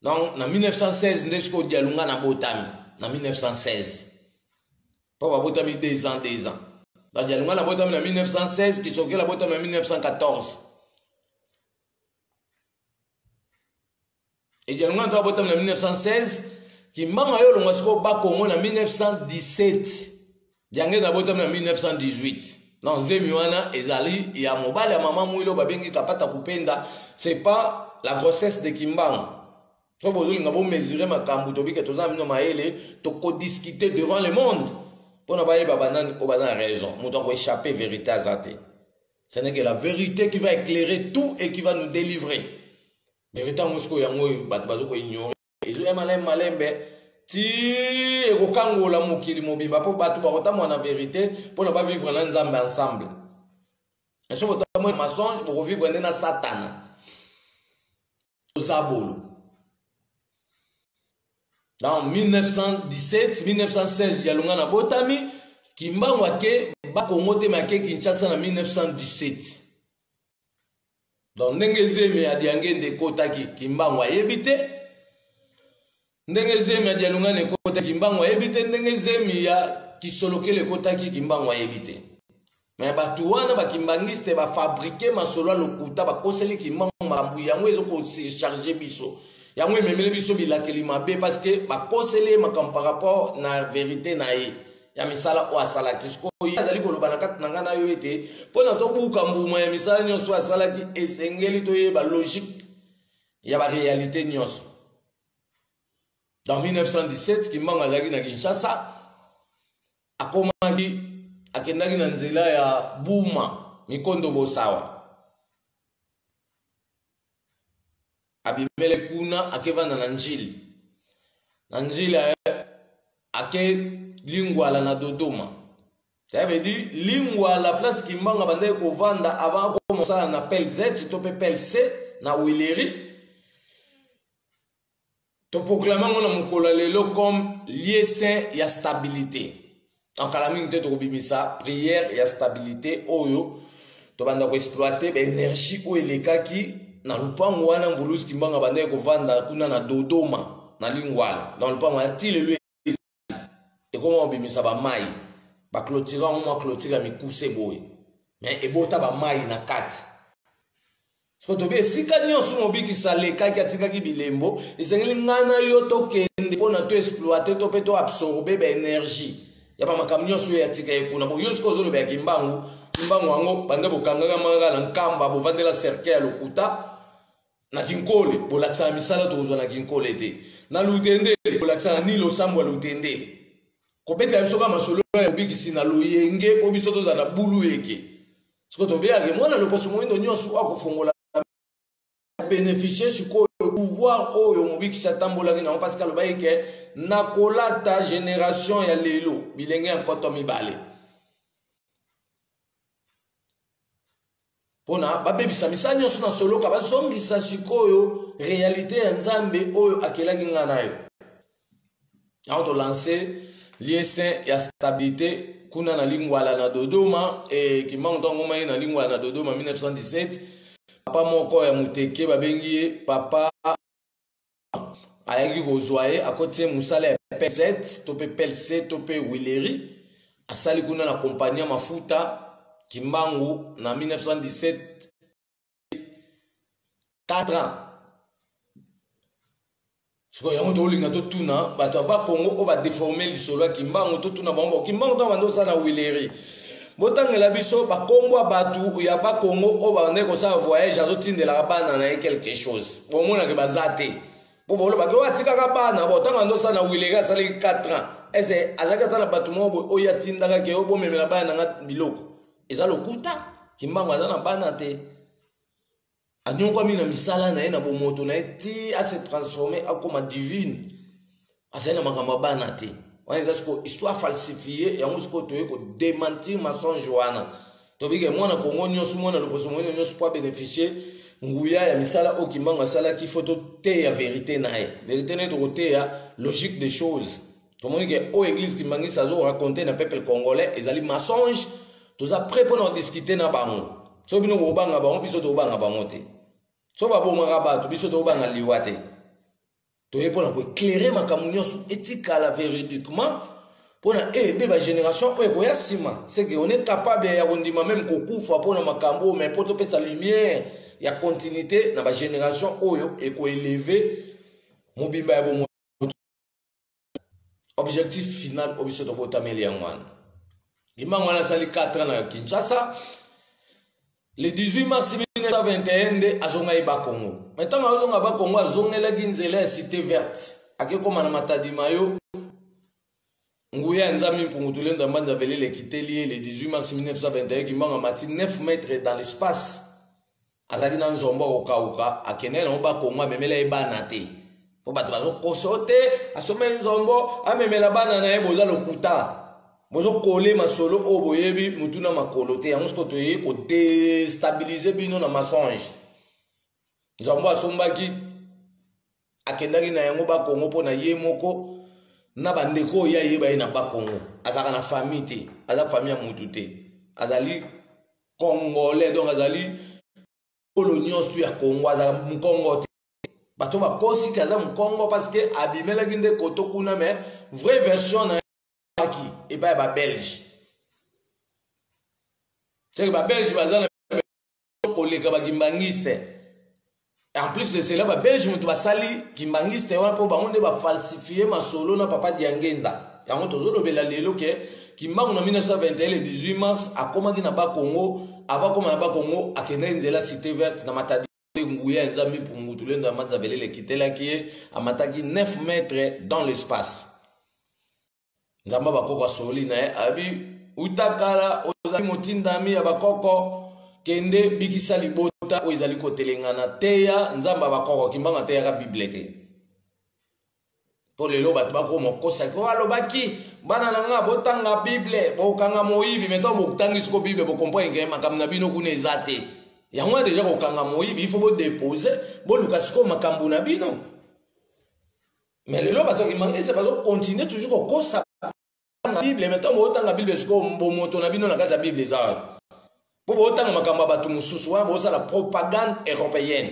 Donc na 1916 nde sikoyo Dialungana abotami na 1916, mpo babotami 2 ans 2 ans. Donc Dialungana abotami na 1916, Kisokela abotami na 1914. Edialungana to abotami na 1916, Kimbangu aye olongwa sikoyo Bakongo na 1917, Diangenda abotami na 1918. Donc zemi wana ezali ya mobali ya mama Mwilo babengi Kapata Kupenda, c'est pas la grossesse de Kimbangu. So bozolinga bomesure makambo, tobike toza na bino mayele, tokodiscute devant le monde mpona bayeba banani oyo baza na raison. Moto akoéchappe vérité aza te. Ce n'est que la vérité qui va éclairer tout et qui va nous délivrer. Vérité yango sikoyo, yango oyo bato bazo koignore, ezoya malembe malembe ti ekokangola mokili mobimba, mpo bato bakotambola na vérité mpona bavivre na Nzambe ensemble. Mais soki botambola na mensonge, bokovivre nde na Satana, zabolo. Dans 1917, 1916 Dialungana botami. Kimbangu ake Bakongo te, me ake Kinshasa na 1917. Donc ndenge zemi ya Diangende ekotaki, Kimbangu ayebi te. Ndenge zemi ya Dialungana ekotaki, Kimbangu ayebi te. Ndenge zemi ya Kisolokele ekotaki, Kimbangu ayebi te. Me bato wana bakimbangiste bafabrike masolo ya lokuta, bakoseli Kimbangu makambo yango, ezokocharge biso, yango ememeli biso bilakeli mabe, parce que bakoseli ye makambo par rapport na vérité na ye ya misala oyo asalaki. Sikoyo ye azali koloba na kati na ngai na yo ete mpo na tobuka mbuma ya misala nyonso oyo asalaki, esengeli toyeba logique ya baréalité nyonso. Dans 1917, Kimbangu azalaki na Kinshasa, akomaki, akendaki na nzela ya Buma Mikondo Bosawa, abimele kuna, akevanda na Njili. Na Njili ake Lingwala na Dodoma. Ça veut dire Lingwala, place Kimbangu abandaki kovanda avant akoma kosala na Pele Z to mpe Pele C na Wileri. Toproklame yango na mokolo ya lelo comme lieu saint ya stabilité. Kala mingi te tokobimisa prière ya stabilité oyo tobanda koexploite baénergie oyo elekaki na lupango wana. Mvuluzi Kimbangu abandaki kovanda kuna na Dodoma, na Lingwala, dans lupango wana ti lelo ekoma kobimisa bamai. Baclôture yango mwa clôture ya mikuse boye, mais ebota bamai na kati. Siko tobi esika nyonso mobikisi alekaki, atikaki bilembo, esengeli ngai na yo tokende mpona toexploite to mpe toabsorbe baénergie ya bamakambo nyonso oyo atika ye kuna. Bo yo sikoyo ozoloba ya Kimbangu. Kimbangu yango banda bokangaka manga na nkamba, bovandela cercueil ya lokuta na Kinkole, bolakisaka misala tokozwa na Kinkole te. Na Lutendele bolakisaka ni losambo ya Lutendele, kobetela biso kaka masolo ya bobikisi na loyenge mpo biso tozala na bulu eke. Sikoyo tobeyake mwana loposo moindo nyonso akofongola bénéficier sikoyo pouvoir oyo mobikisi atambolaki nango, parce que alobaki ke nakolata génération ya lelo bilenge ya nkoto mibale mpona babebisa misala nyonso na soloka, bazongisa sikoyo réalité ya Nzambe oyo akelaki nga na yo. Yango tolanse lieu saint ya stabilité kuna na Lingwala na Dodoma. E Kimbangu ntango ngoma ye na Lingwala na Dodoma 1917, papa moko ya moteke babengi ye papa ayaki kozwa ye, akoti ye mosala ya PZ to mpe PLC to mpe Wileri, asali kuna na kompani ya mafuta. Kimbangu na 1917, 4 ans. Sikoyo yango tokolinga totuna bato ya Bakongo oyo badeforme lisolo ya Kimbangu, totuna bango: Kimbangu ntango banda osala na Wileri, botangela biso bakombo ya bato ya Bakongo oyo babandaki kosala voyage, azotindelaka bana na ye quelque chose. Bomonake baza te, mpo bolobaki oyo atikaka bana. Bo ntango ando osala na Wileri, asalaki 4 ans, ese azalaki ata na bato moko boye oyo atindaka ke oyo bomemela bana na nga biloko? Eza lokuta. Kimbangu aza na bana te. Anyokwami na misala na ye, na bomoto na ye, ti ase transforme, akoma divine. Azali na makambo ya bana te. Wana eza sikoyo histoire falsifie. Yango sikoyo toye kodementir mensonge wana. Tobike mwana Kongo nyonso, mwana loposo moino nyonso, mpo abénéficie nguya ya misala oyo Kimbangu asalaki, fo toteya verité na ye. Verité na ye, tokoteya logique des choses. Tomoni ke oyo église kimbangisi azo raconte na peuple congolais ezali mensonge. Toza prêt mpona kodiscute na bango. So bino bobanga bango, biso tobanga bango te. So babomaka bato, biso tobanga liwa te. Toye mpona koéclaire makambo nyonso etikala véridiquement, mpona aider bagénération oyo ekoya nsima. C'est que on est capable ya kondima même kokufa mpona makambo oyo, mais mpo topesa lumière ya continuité na bagénération oyo ekoéleve mobimba ya bomo. Objectif final oyo biso tobotameli yango wana. Kimbangu wana asali 4 ans na Kinshasa. Le 18 mars 1921 nde azonga ye Bakongo. Me ntango azonga Bakongo, azongelaki nzela ya Cité Verte, akekoma na Matadi Mayo. Nguya ya Nzambe Mpungu Tulendo Mbanza Velele ekiteli ye le 18 mars 1921. Kimbangu amati 9 mètres dans l'espace, azalaki na nzombo akokauka, akendaki nango Bakongo, amemela ye bana te, mpo bato bazokoso te asomba ye nzombo amemela bana na ye. Boza lokuta, bozokole masolo oyo boyebi mutu na makolo te. Yango sikoyo toyei kodestabilize bino na mensonge. Nzombo asombaki, akendaki na yango Bakongo mpo na ye moko na bandeko oyo ayeba ye na Bakongo. Azalaka na famille te, aza famille ya mutu te, azali congolais, donc azali kolo nyonso ya Kongo, azalaka mokongo te. Bato bakosiki aza mokongo parce que abimelaki nde koto kuna, mais vraie version na aki epai ya Babelge, seke Babelge baza na koleka bakimbangiste. En plus de cela, Babelge moto basali kimbangiste wana, mpo bango nde bafalsifie masolo na papa Diangenda. Yango tozolobela lelo ke Kimbangu na 1921 le 18 mars akomaki na Bakongo. Avant akoma na Bakongo, akendaki nzela Cité Verte na Matadi. Nguya ya Nzambe Mpungu Tulendo ya Manza Velele ekitelaki ye, amataki 9 mètres dans l'espace. Nzambe bakoko asoli na ye, abi: uta kala ozali motindami ya bakoko, kende bikisa libota oyo ezali kotelengana, teya Nzambe ya bakoko. Kimbangu ateyaka Bible te, mpo lelo bato bakoma okosaki oyo alobaki: bana na nga, botanga Bible, bokanga moyibi. Me ntango botangi siko Bible, bokomprendre ke makambo na bino kuna eza te. Yango wana deja kokanga moyibi, il faut bodepose, boluka sikoyo makambo na bino. Mais lelo bato ya kimangese bazokontinue toujours kokosa Bible. Me ntango bootanga Bible sikoyo, bomoto na bino na kati ya Bible eza wapi? Mpo bootanga makambo ya bato mosusu wana, bosala propagande européenne.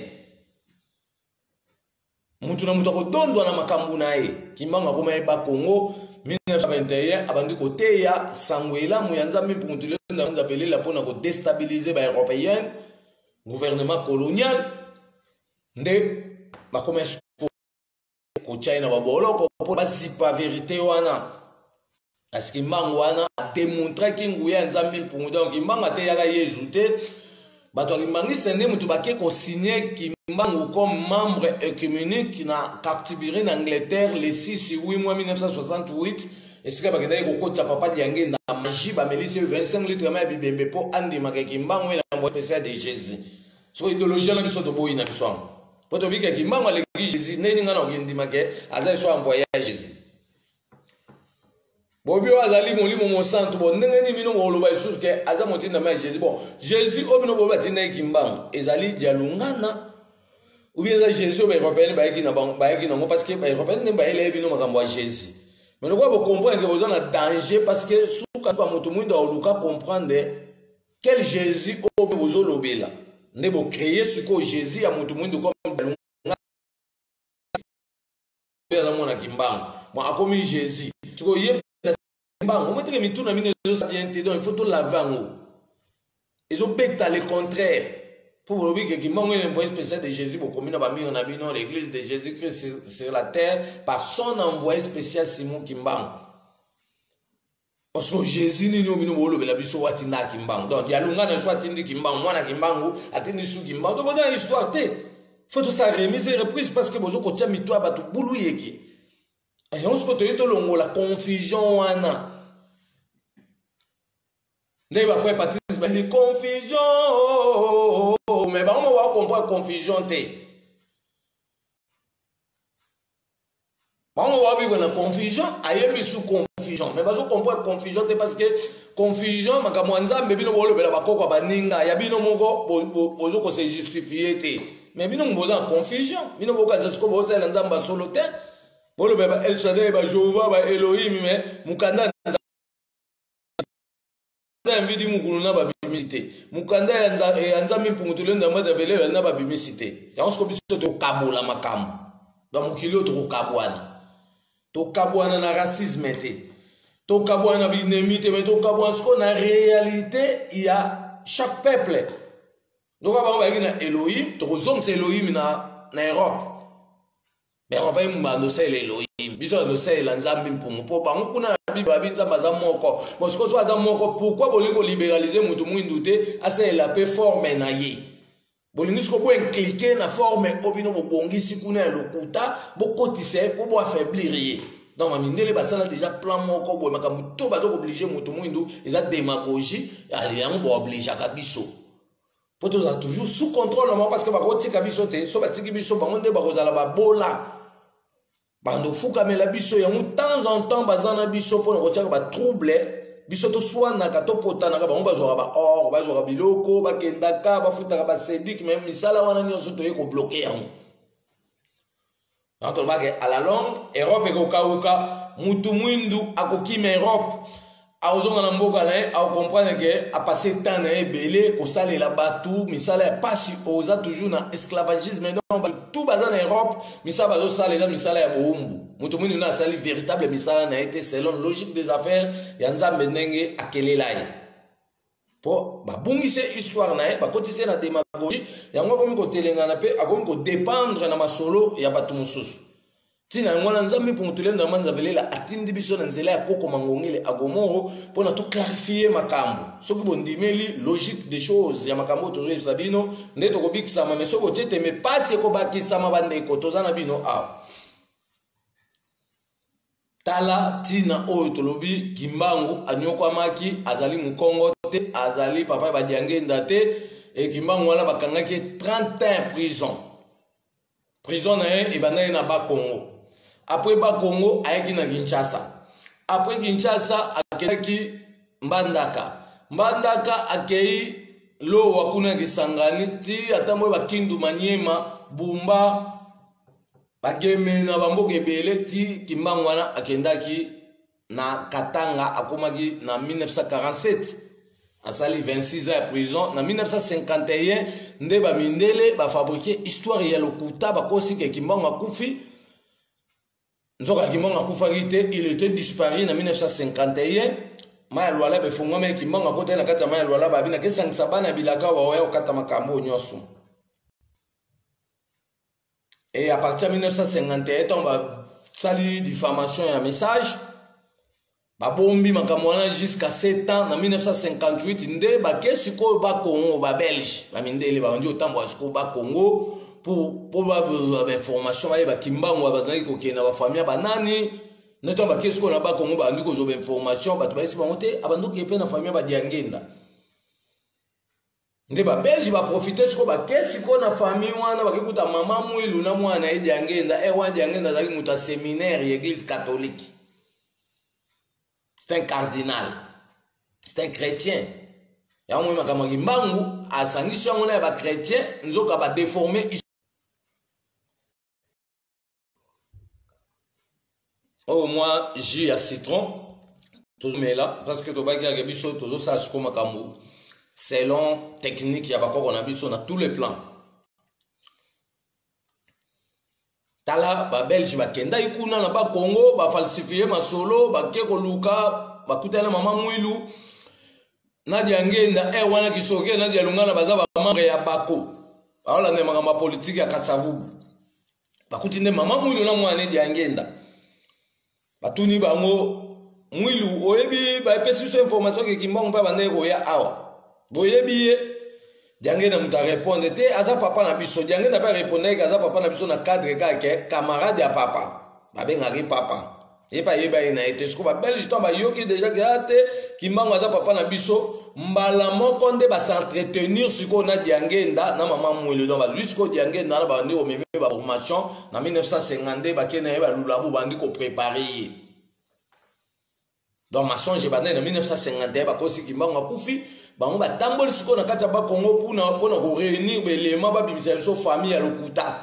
Mutu na mutu akodondwa na makambo na ye. Kimbangu akoma ye Bakongo 1921, abandi koteya sango elamu ya Nzambe Mpungu Tulendo Nzapelela mpona kodestabilize baeuropéenne, gouvernement colonial. Nde bakoma kotya ye na baboloko mpo bazipa verité wana. Kasi Kimbangu wana ademontraki nguya ya Nzambe mpungu. Donc Kimbangu ateyaka Yezu te. Bato ya kimbangiste nde moto bake kosigne Kimbangu comme membre œcuménique na Canterbury na Angleterre le 6 8 mois 1968, esika bakendaki kokotisa Papa Diangenda magie, bamelisi ye 25 litres ya mai ya bibembe mpo andimaka Kimbangu ye na envoyé spécial de Jésus. Soko idéologie na biso toboyi na biso yango mpo tobika Kimbangu aleki Jésus. Ndenge nini ngai nakokendima ke aza eso envoyé ya Jésus? Bobi oyo azali molimo mosantu, bo ndenge nini bino bokoloba lisusu ke aza motindami ya Jésus? Bon, Jésus oyo bino bobi batindaki Kimbangu ezali Dialungana ou bien eza Jésus oyo baeuropéenne bayaki na bango, bayaki nango? Parce que baeuropéenne nde bayelaki bino makambo ya Jésus. Mais lokola bocomprendre ke boza na danger, parce que suka suka moto mwindo akoluka comprendre quel Jésus oyo bozolobela, nde bocreye sikoyo Jésus ya moto mwindo comme aza mwana Kimbangu. Bon, akomi Jésus sikoyo ye Kimbangu. Omoi teke mituna bino ezosala bien te. Donc il faut tolave yango, ezobeta le contraire, mpo bolobi ke Kimbangu est l'envoyé spécial de Jésus. Bokomi na bamire na bino: l'église de Jésus Christ sur la terre par son envoyé spécial Simon Kimbangu. Parce que Jésus nini oyo bino bolobela biso oyo atindaka Kimbangu? Donc Dialunga na so atindi Kimbangu, mwana Kimbangu atindi su Kimbangu. Donc boza na histoire te. Faut tosala remise et reprise, parce que bozo kotia mito ya bato bulu yeke. Yango sikoyo toye tolongola confusion wana. Ndenge bafrère Patrice bayembi confusion, mais bango moko bakomprendre confusion te. Bango bavivre na confusion, ayembi sous confusion, mais bazo comprendre confusion te, parce que confusion makambo ya Nzambe. Bino bolobela bakoko ya baninga ya bino moko, bozo kose justifie te, mais bino boza na confusion. Bino bokanisa sikoyo bosalela Nzambe ya solo te. Bolobela ba El Shaddai, ba Jehova, ba Elohim, mais mokanda ya Mvidi Mukulu na babimisi te, mokanda ya Nzambe Mpungu Tulendo ya Mbata na babimisi te. Yango siko biso tokabola makambo na mokili oyo, tokokabwana. Tokabwana na racisme te, tokabwana na binemi te, mais tokabwana sikoyo na réalité ya chaque peuple. Lokola bango bayaki na Elohim, tokozongisa Elohim na Europe. Baeuropéen bando osalela Elohim, biso bando osalela Nzambe Mpungu, mpo bango kuna na Bible babi Nzambe aza moko. Bon, sikoyo so aza moko, pourquoi bolingi kolibéralize moto mwindu te asalela mpe forme na ye? Bolingi sikoyo boimplike na forme oyo bino bobongisi kuna ya lokuta, bokotisa ye mpo boaffaiblir ye. Donc bamindele basala déjà plan moko boye. Makambo to baza kooblige moto mwindu eza démagogie. Yango boobligeaka biso mpo tozala toujours sous contrôle na bango, parce que bakotika biso te. So batiki biso, bango nde bakozala babola, bando kofukamela biso. Yango temps en temps baza na biso mpona kotiaka batrouble. Biso toswanaka, topotanaka, bango bazwaka baor, bazwaka biloko, bakendaka, bafutaka basedike. Me misala wana nyonso toye kobloke yango. Donc tolobaka, à la longue Europe ekokauka, mutu mwindu akokima Europe, akozonga na mboka na ye, akokomprendre ke apasse temps na ye ebele kosalela bato misala ya pasi. Oza toujours na esclavagisme. Donc bato tu baza na Europe, misala bazosala eza misala ya bowumbu. Moto mwindu na asali véritable misala na ye te selon logique des affaires ya Nzambe ndenge akelela ye, mpo babungisi histoire na ye, bakotisi ye na démagogie. Yango akomi kotelengana mpe akomi kodépendre na masolo ya bato mosusu. Ntina yango wana Nzambe mpo motulendo ya Manzavelela atindi biso na nzela ya koko Mangongele Agomoro mpona toclarifie makambo. Soki bondimeli logique des choses ya makambo oyo tozoyebisa bino, nde tokobikisama. Me soki otie teme, pasi ekobakisama. Bandeko, toza na bino awa. Tala ntina oyo tolobi Kimbangu anyokwamaki. Azali mokongo te, azali papa ya badiangenda te. E Kimbangu wana bakangaki ye 31 prison. Prison na ye ebandaki na Bakongo, après Bakongo ayaki na Kinshasa, après Kinshasa akendaki Mbandaka, Mbandaka akei Lowa kuna ya Kisangani, ti atamboyi Bakindu, Manyema, Bumba, Bageme na bamboka ebele, ti Kimbangu wana akendaki na Katanga. Akomaki na 1947, asali 26 ans ya prison. Na 1951 nde bamindele bafabrike histoire ya lokuta, bakosi ke Kimbangu akufi. Nzoka Kimbangu akufaki te, il était disparu. Na 1951 mai ya Lwalaba efungwamaki, Kimbangu akotaki na kati ya mai ya Lwalaba, abi nakesangisa bana ya bilaka waoya kokata makambo oyo nyonso. Et à partir ya 1951, ntango basali diffamation ya message. Babombi makambo wana jusqu'à 7 ans. Na 1958 nde bake sikoyo bakongo, babelge, bamindele babandi kotambola sikoyo bakongo mpo bazwa bainformation, bayeba Kimbangu bazalaki kokende na bafamille ya banani. Nde ntango bake sikoyo na bakongo, babandi kozwa bainformation, bato bayesi bango te abandi kokende mpe na famille ya badiangenda. Nde babelge baprofite sikoyo, bake sikoyo na famille wana, bake kuta mama Mwilu na mwana na ye Diangenda. E wana Diangenda azalaki moto ya séminaire ya église catholique, c'est un cardinal, c'est un chrétien. Yango moi makambo ya Kimbangu asangisi yango na ya bachrétien, nzoka badeforme. Oyo mwa jus ya citron tozomela parce que tobaki yake biso tozosala sikoyo makambo selon technique ya bakoko na biso na tous les plans. Tala, babelge bakendaki kuna na bakongo, bafalsifie masolo, bake koluka, bakutani na mama Mwilu na Diangenda. E wana Kisoke na Dialungana baza bamembre ya bako, baolanda makambo ya politike ya Kasavubu. Bakuti nde mama Mwilu na mwana Diangenda, batuni bango: Mwilu, oyebi, bapesi biso information ke Kimbangu mpe abandaki koya awa, boyebi ye? Diangenda moto arépondre te: aza papa na biso. Diangenda mpe arépondaki aza papa na biso na cadre kaka ke camarade ya papa, babengaki papa, ye mpe ayeba ye na ye te. Siko babelge ntango bayoki déjà ke a te Kimbangu aza papa na biso, mbala moko nde bas'entretenir sikoyo na Diangenda na mama Mwilu. Donc bazwi sikoyo Diangenda na bandi komeme baformation na 1952, bakei na ye balulabu, bandi koprépare ye. Donc mensonge ebandaki na 1951, bakosi Kimbangu akufi. Bango batamboli sikoyo na kati ya bakongo mpona koréunir baelema, babimisa biso famille ya lokuta.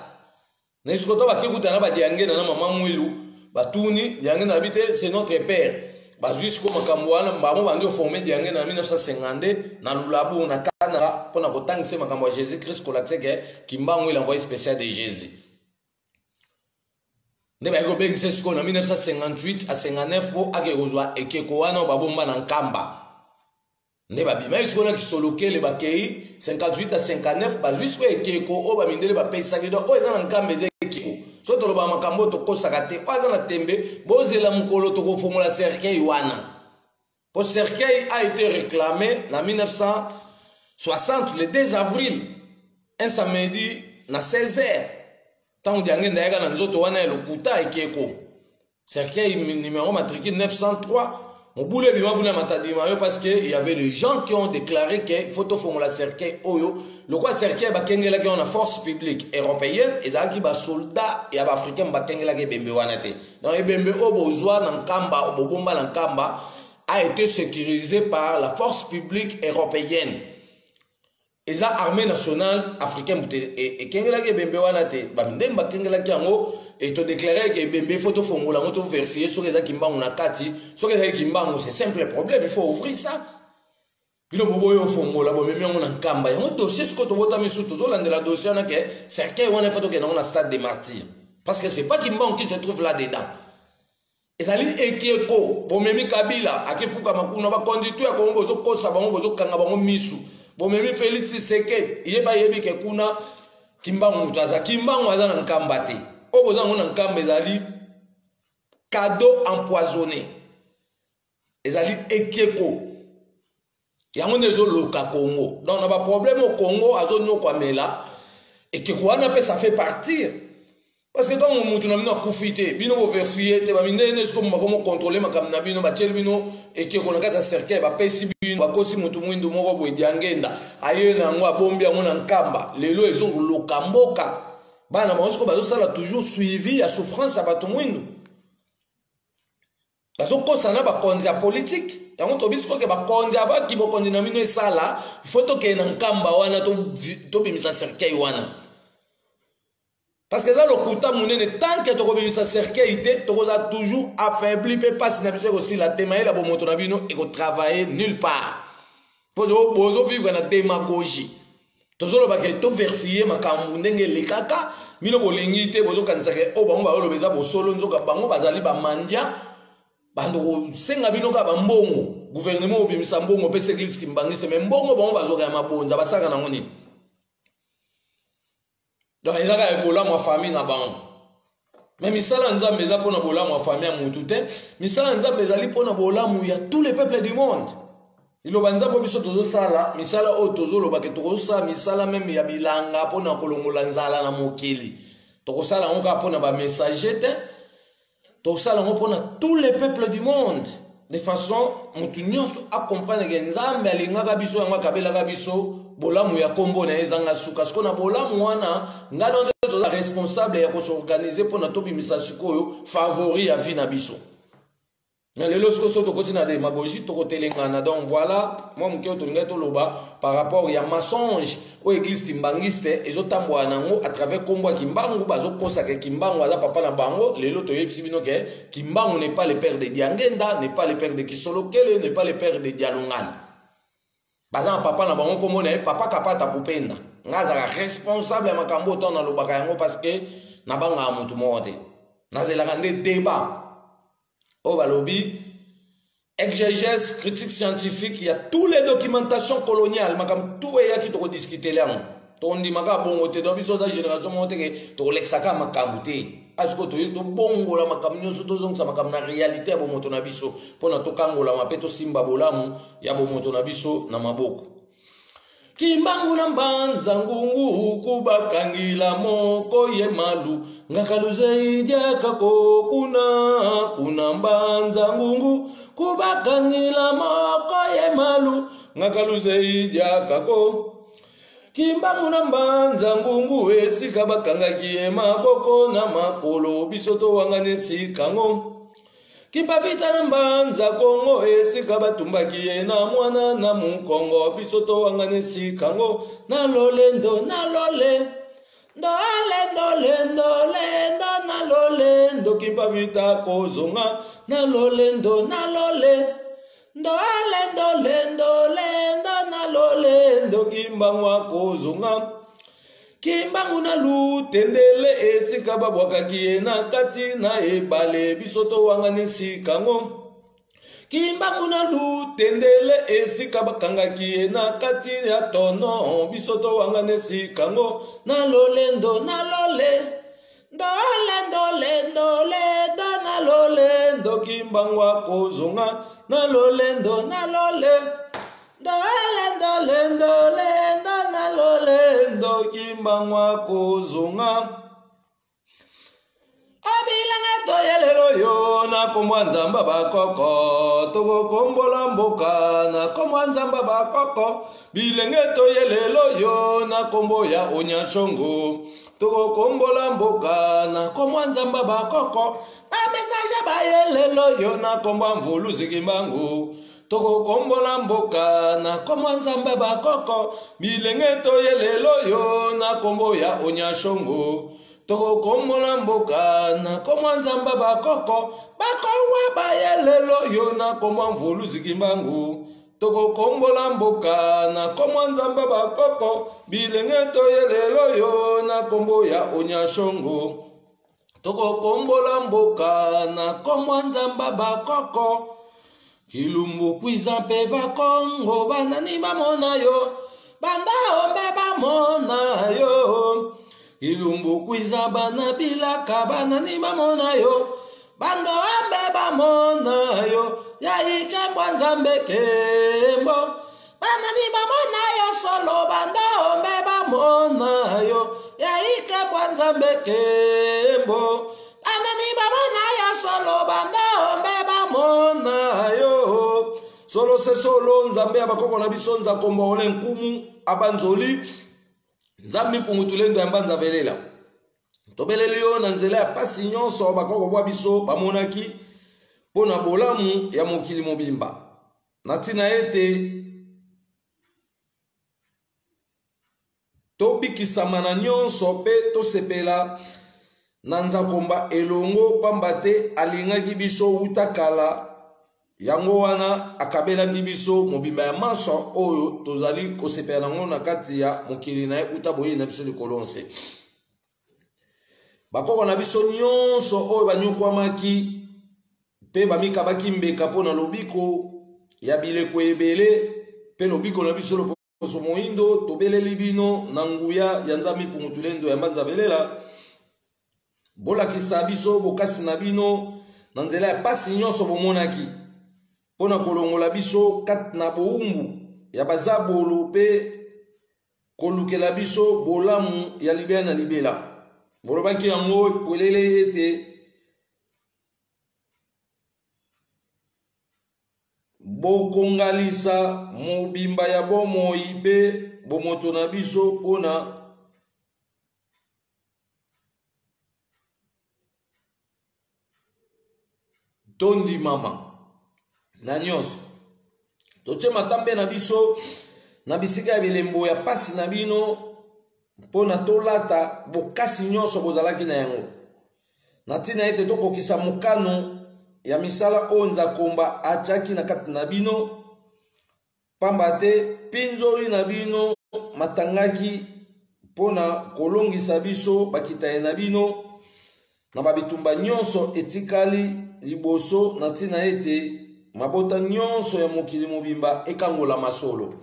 Na sikoyo to bake kuta na badiangenda na mama Mwilu, batuni Diangenda, nabi te, c'est notre père. Bazwi sikoyo makambo wana, bango bandi oforme Diangenda na 1952 na Lulabu na Kanara mpona kotangisa makambo ya Jésus Christ, kolakisa ke Kimbangu est l'envoyé spécial de Jésus. Nde bayaki kobengisa sikoyo na 1958 a 59 mpo ake kozwa ekeko wana oyo babomba na Nkamba. Nde babimaki sikoyo na Kisolokele, bakei 58 a 59, bazwi sikoyo ekeko oyo bamindele bapesaki. Donc oyo eza na Nkamba eza ekeko. So tolobaka makambo oyo, tokosaka te. Oyo aza na tembe, bozela mokolo tokofongola cercueil wana, po cercueil a été réclamé na 1960 le 2 avril, un samedi na 16 heures, ntango Diangenda ayaka na nzoto wana ya lokuta ekeko, cercueil numéro matricule 903. Mobulu ebima kuna Matadima yo, parce que il y avait les gens qui ont déclaré que faut tofongola cercueil oyo. Lokola cercueil bakengelaki yango na force publique européenne, ezalaki basoldat ya baafricain bakengelaki ebembe wana te. Donc ebembe oyo bozwa na Nkamba, bobomba na Nkamba, a été sécurisé par la force publique européenne. Eza armée nationale africaine moto ekengelaki ebembe wana te, bandenge bakengelaki yango. E todéclare ke ebembe faut tofongola yango, toverifie soki eza Kimbangu na kati. Soki ezali Kimbangu, c'est simple problème, il faut ouvrir ça. Bino boboyi ofongola, bomemi yango na Nkamba. Yango dossier sikoyo tobotami su, tozolandela dossier wana ke cercueil wana il faut tokende yango na stade de Martyr, parce que c'est pas Kimbangu qui se trouve là dedans, ezali ekeko. Bomemi Kabila, akefukama kuna. Bakonzi tu ya Kongo, bozokosa bango, bozokanga bango misu. Bomemi Félix Tshisekedi, ye bayebi ke kuna Kimbangu moto aza. Kimbangu aza na Nkamba te. Oyo boza yango na Nkamba ezali cadeau empoisonné, ezali ekeko. Yango nde ezoloka Congo. Donc na baproblème o Congo azonyokwamela, ekeko wana mpe ça fait partir, parce que ntango motu na bino akufi te, bino boverifie te. Bamindele sikoyo bakomokontrole makambo na bino, batieli bino ekeko na kati ya cercueil, bapesi bino, bakosi motu mwindu moko boye Diangenda, aye na yango, abombi yango na Nkamba. Lelo ezoloka mboka. Bana bango sikoyo bazosala toujours suivi ya souffrance ya bato mwindu, bazokosa na bakonzi ya politike. Yango tobi sikoyo ke bakonzi abaki bokonzi na bino esala, faut tokende na Nkamba wana, tobimisa cercueil wana, parce que eza lokuta monene. Tant que tokobimisa cercueil te, tokozala toujours affaibli mpe mpasi na biso ekosila te. Mayela bomoto na bino ekotravaille nulle part, mpo bozovivre na démagogie. Tozolobaka toverifie makambo ndenge elekaka, bino bolingi te. Bozokanisaka oyo bango bazoloba eza bosolo, nzoka bango bazali bamandia, bando kosenga bino kaka bambongo. Gouvernement obimisa mbongo, opesa église kimbangiste, mais mbongo bango bazwaka ya mabonza, basalaka nango nini? Donc ezaka ya bolamu ya famille na bango. Mais misala ya Nzambe eza mpona bolamu ya famille ya mutu te. Misala ya Nzambe ezali mpona bolamu ya tous les peuples du monde. Liloba Nzambe biso tozosala misala oyo tozoloba ke tokozosala misala meme ya bilanga mpona kolongola nzala na mokili. Tokosala yango kaka mpona ba messager te. Tosala yango mpona tous les peuples du monde. De façon motu nyonso acomprendre ke Nzambe alingaka biso, yango akabelaka biso bolamu ya kombo na ye ezanga suka. Sikoyo na bolamu wana ngai na nde toza responsable ya kosorganize mpona tobimisa sikoyo favori ya vie na biso. Na lelo sikoyo soki tokoti na demagogie tokotelengana. Donc voilà mwa moke oyo tolingaki toloba par rapport ya mensonge oyo église kimbangiste ezotambola nango à travers kombo ya Kimbangu. Bazokosaka Kimbangu aza papa na bango. Lelo toyebisi bino ke Kimbangu n'est pas le père de Diangenda, n'est pas le père de Kisolokele, n'est pas le père de Dialungana. Baza na papa na bango, kombo na ye papa Kapata Kupenda. Nga azalaka responsable ya makambo oyo ntango nalobaka yango, parce que nabangaka motu moko te, nazelaka nde débat oyo balobi exégèse critique scientifique ya tous les documentations coloniales. Makambo tu eyaki, tokodiskutele yango, tokondimaka bongo te. Donc biso oza génération moko teke tokolekisaka makambo te. Asiko toyei tobongola makambo nyonso, tozongisa makambo na réalité ya bomoto na biso mpona tokangolama mpe tosimba bolamu ya bomoto na biso na maboko. Kimbangu na mbanza ngungu kubakangila moko ye malu ngakaluzeijaka ko kuna kuna mbanza ngungu kubakangila moko ye malu ngakaluzeijaka ko. Kimbangu na mbanza ngungu esika bakangaki ye maboko na makolo, biso towangana esika ngo. Kimpavita na mbanza kongo esika batumbaki ye na mwana na mukongo, biso towangana esika ngo. Na lolendo na lole ndolendo lendo lendo na lolendo Kimpavita kozonga na lolendo na lole ndolendo lendo lendo na lolendo Kimbangu akozonga. Kimbangu na lutendele esika babwakaki ye na kati na ebale, biso towangana esika ngo. Kimbangu na lutendele esika bakangaki ye na kati ya tono, biso towangana esika ngo. Na lolendo na lole ndolendo lendo lendo na lolendo Kimbangu akozonga na lolendo na lole ndolendo lendo lendo na lolendo Kimbangu akozonga. Abilanga toyelelo yo na kombo Nzamba bakoko, tokokombola mboka na kombo Nzamba bakoko. Bilenge toyelelo yo na kombo ya Onyashongo, tokokombola mboka na kombo Nzamba bakoko. Ba message bayelelo yo na kombo Mvuluzi Kimbangu, tokokombola mboka na kombo Nzamba bakoko. Bilenge toyelelo yo na kombo ya Onyashongo, tokokombola mboka na kombo Nzamba bakoko. Bakowa bayelelo yo na kombo Mvuluzi Kimbangu, tokokombola mboka na kombo Nzamba bakoko. Bilenge toyelelo yo na kombo ya Onyashongo, tokokombola mboka na kombo Nzamba bakoko. Kilumbu kwiza mpe bakongo banani bamona yo, banda ombe bamona yo. Kilumbu kwiza bana bilaka banani bamona yo, bando ombe bamona yo. Ya ikembwa Nzambe kembo banani bamona yo solo, banda ombe bamona yo. Ya ikembwa Nzambe kembo banani bamona yo solo, banda ombe bamona yo solo. Se solo Nzambe ya bakoko na biso nzakomba ole nkumu abanzoli Nzambe mpungu tulendo ya mbanza velela, tobeleli yo na nzela ya pasi nyonso bakoko bwa biso bamonaki mpo na bolamu ya mokili mobimba, na ntina ete tobikisama na nyonso mpe tosepela na nzakomba elongo, pamba te alingaki biso wuta kala. Yango wana akabelaki biso mobimba ya manso oyo tozali kosepela nango na kati ya mokili na ye uta boyei na biso likolo nse. Bakoko na biso nyonso oyo banyokwamaki mpe bamikabaki mbeka mpo na lobiko ya bileko ebele mpe lobiko na biso loposo moindo, tobeleli bino na nguya ya Nzambe mpungu tulendo ya mbanza belela. Bolakisa biso bokasi na bino na nzela ya pasi nyonso bomonaki, mpo na kolongola biso kati na bowumbu ya bazabolo mpe kolukela biso bolamu ya libela na libela. Bolobaki yango polele ete bokongalisa mobimba ya bomoi mpe bomoto na biso mpo na tondimama na nyonso. Totie matambe na biso na bisika ya bilembo ya pasi na bino mpo na tolata bokasi nyonso bozalaki na yango, na ntina ete tokokisa mokano ya misala oyo Nzakomba atiaki na kati na bino, pamba te mpinzoli na bino matangaki mpo na kolongisa biso bakitani na bino na babitumba nyonso etikali liboso, na ntina ete mabota nyonso ya mokili mobimba ekangolama solo.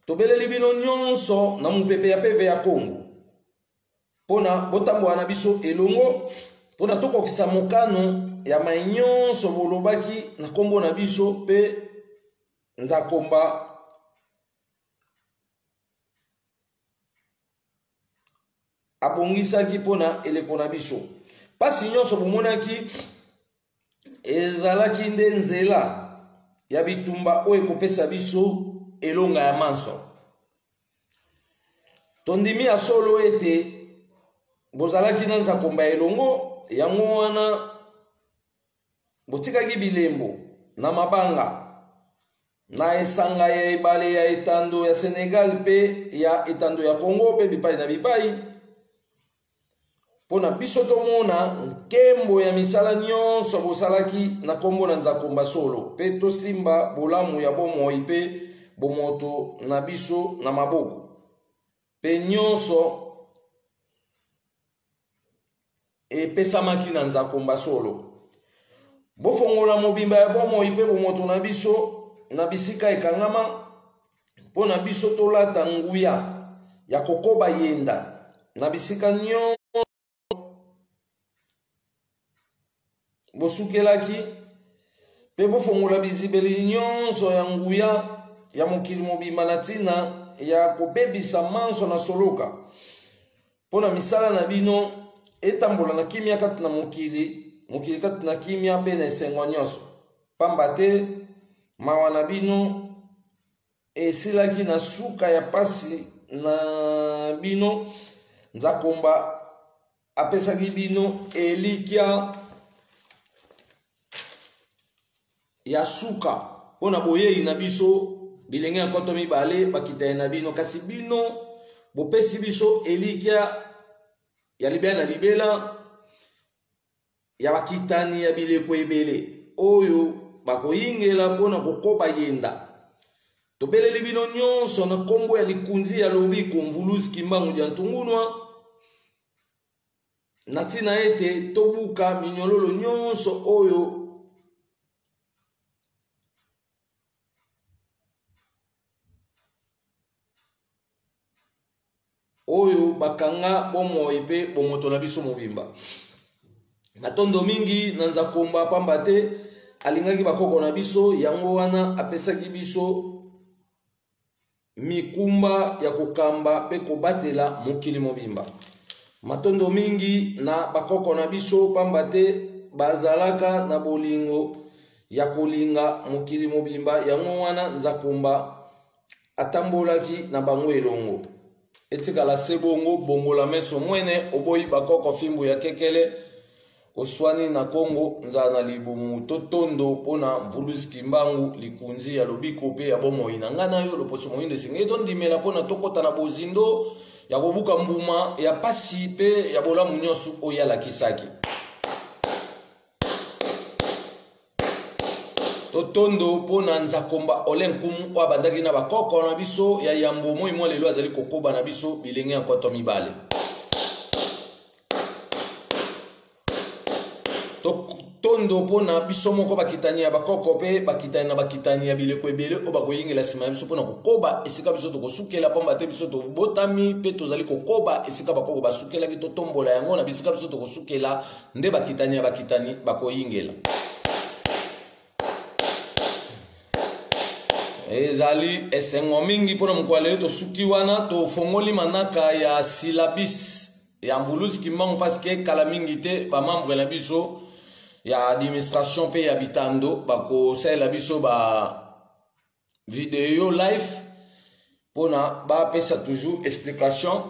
Tobeleli bino nyonso na mopepe ya peve ya Kongo mpo na botambola na biso elongo, mpo na tokokisa mokano ya mai nyonso bolobaki na nkombo na biso mpe Nzakomba abongisaki mpo na eleko na biso. Mpasi nyonso bomonaki ezalaki nde nzela ya bitumba oyo ekopesa biso elonga ya manso. Tondimi ya solo ete bozalaki na Nzakomba elongo, yango wana botikaki bilembo na mabanga na esanga ya ebale ya etando ya Senegal mpe ya etando ya Congo mpe bipai na bipai, mpo na biso tomona nkembo ya misala nyonso bosalaki na nkombo na Nzakomba solo, mpe tosimba bolamu ya bomoi mpe bomoto na biso na maboko, mpe nyonso epesamaki na Nzakomba solo. Bofongola mobimba ya bomoi mpe bomoto na biso na bisika ekangama, mpo na biso tolata nguya ya kokoba yenda na bisika nyonso bosukelaki, mpe bofongola bizibeli nyonso ya nguya ya mokili mobimba na ntina ya kobebisa manso na soloka, mpo na misala na bino etambola na kimia kati na mokili, mokili kati na kimia mpe na esengo nyonso, pamba te mawa na bino esilaki na suka ya pasi na bino. Nzakomba apesaki bino elikya ya suka mpo na boyei na biso bilenge ya nkoto mibale bakitani na bino, kasi bino bopesi biso elikya ya libela na libela ya bakitani ya bileko ebele oyo bakoyingela mpo na kokoba yenda. Tobeleli bino nyonso na nkombo ya likunzi ya lobiko Mvuluzi Kimbangu dia Ntungunwa, na ntina ete tobuka minyololo nyonso oyo oyo bakanga bomoi mpe bomoto na biso mobimba. Matondo mingi na Nzakomba, pamba te alingaki bakoko na biso, yango wana apesaki biso mikumba ya kokamba mpe kobatela mokili mobimba. Matondo mingi na bakoko na biso, pamba te bazalaka na bolingo ya kolinga mokili mobimba, yango wana Nzakomba atambolaki na bango elongo. Etikala se bongo, bongola meso mwene, oboyi bakoko fimbu ya kekele, oswani na Kongo nzala na libumu, totondo mpo na Mvuluzi Kimbangu, likunzi ya lobiko mpe ya bomoi na ngai na yo. Loposo moyindo esengeli tondimela mpo na tokɔta na bozindo ya kobuka mbuma ya pasi mpe ya bolamu nyonso oyo alakisaki. Totondo mpo na Nzakomba Ole Nkumu oyo abandaki na bakoko na biso ya yambo, moi mwa lelo azali kokoba na biso bilenge ya nkoto mibale. Tondo mpo na biso moko bakitani ya bakoko mpe bakitani na bakitani ya bileko ebele oyo bakoyingela nsima ya biso mpo na kokoba esika biso tokosukela, mpamba te biso tobotami mpe tozali kokoba esika bakoko basukelaki, totombola yango na bisika biso tokosukela nde bakitani ya bakitani bakoyingela. Ezali esengo mingi mpo na mokolo ya lelo. Tosuki wana, tofongoli manaka ya syllabus ya Mvuluzi Kimbangu, parce que kala mingi te bamembre na biso ya administration mpe ya bitando bakosalela biso ba video live mpona bapesa toujours explication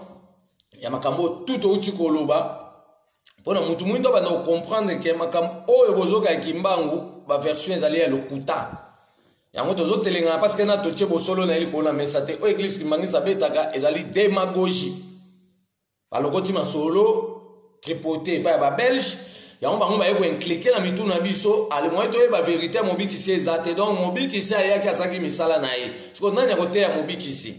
ya makambo oyo tout touti koloba, mpona motu moindo abanda kocomprendre ke makambo oyo bozoka ya Kimbangu, baversion ezali ya lokuta. Yango tozotelengana parce que na totie bosolo na ye likolo na mesa te. Oyo église kimbangiste abetaka ezali démagogie. Balokoti masolo tripoté epai ya babelge, yango bango baye koinclike na mitu na biso. Ale moye toyeba verité ya mobikisi eza te. Donc mobikisi ayaki, asalaki misala na ye, sikoyo nani akoteya mobikisi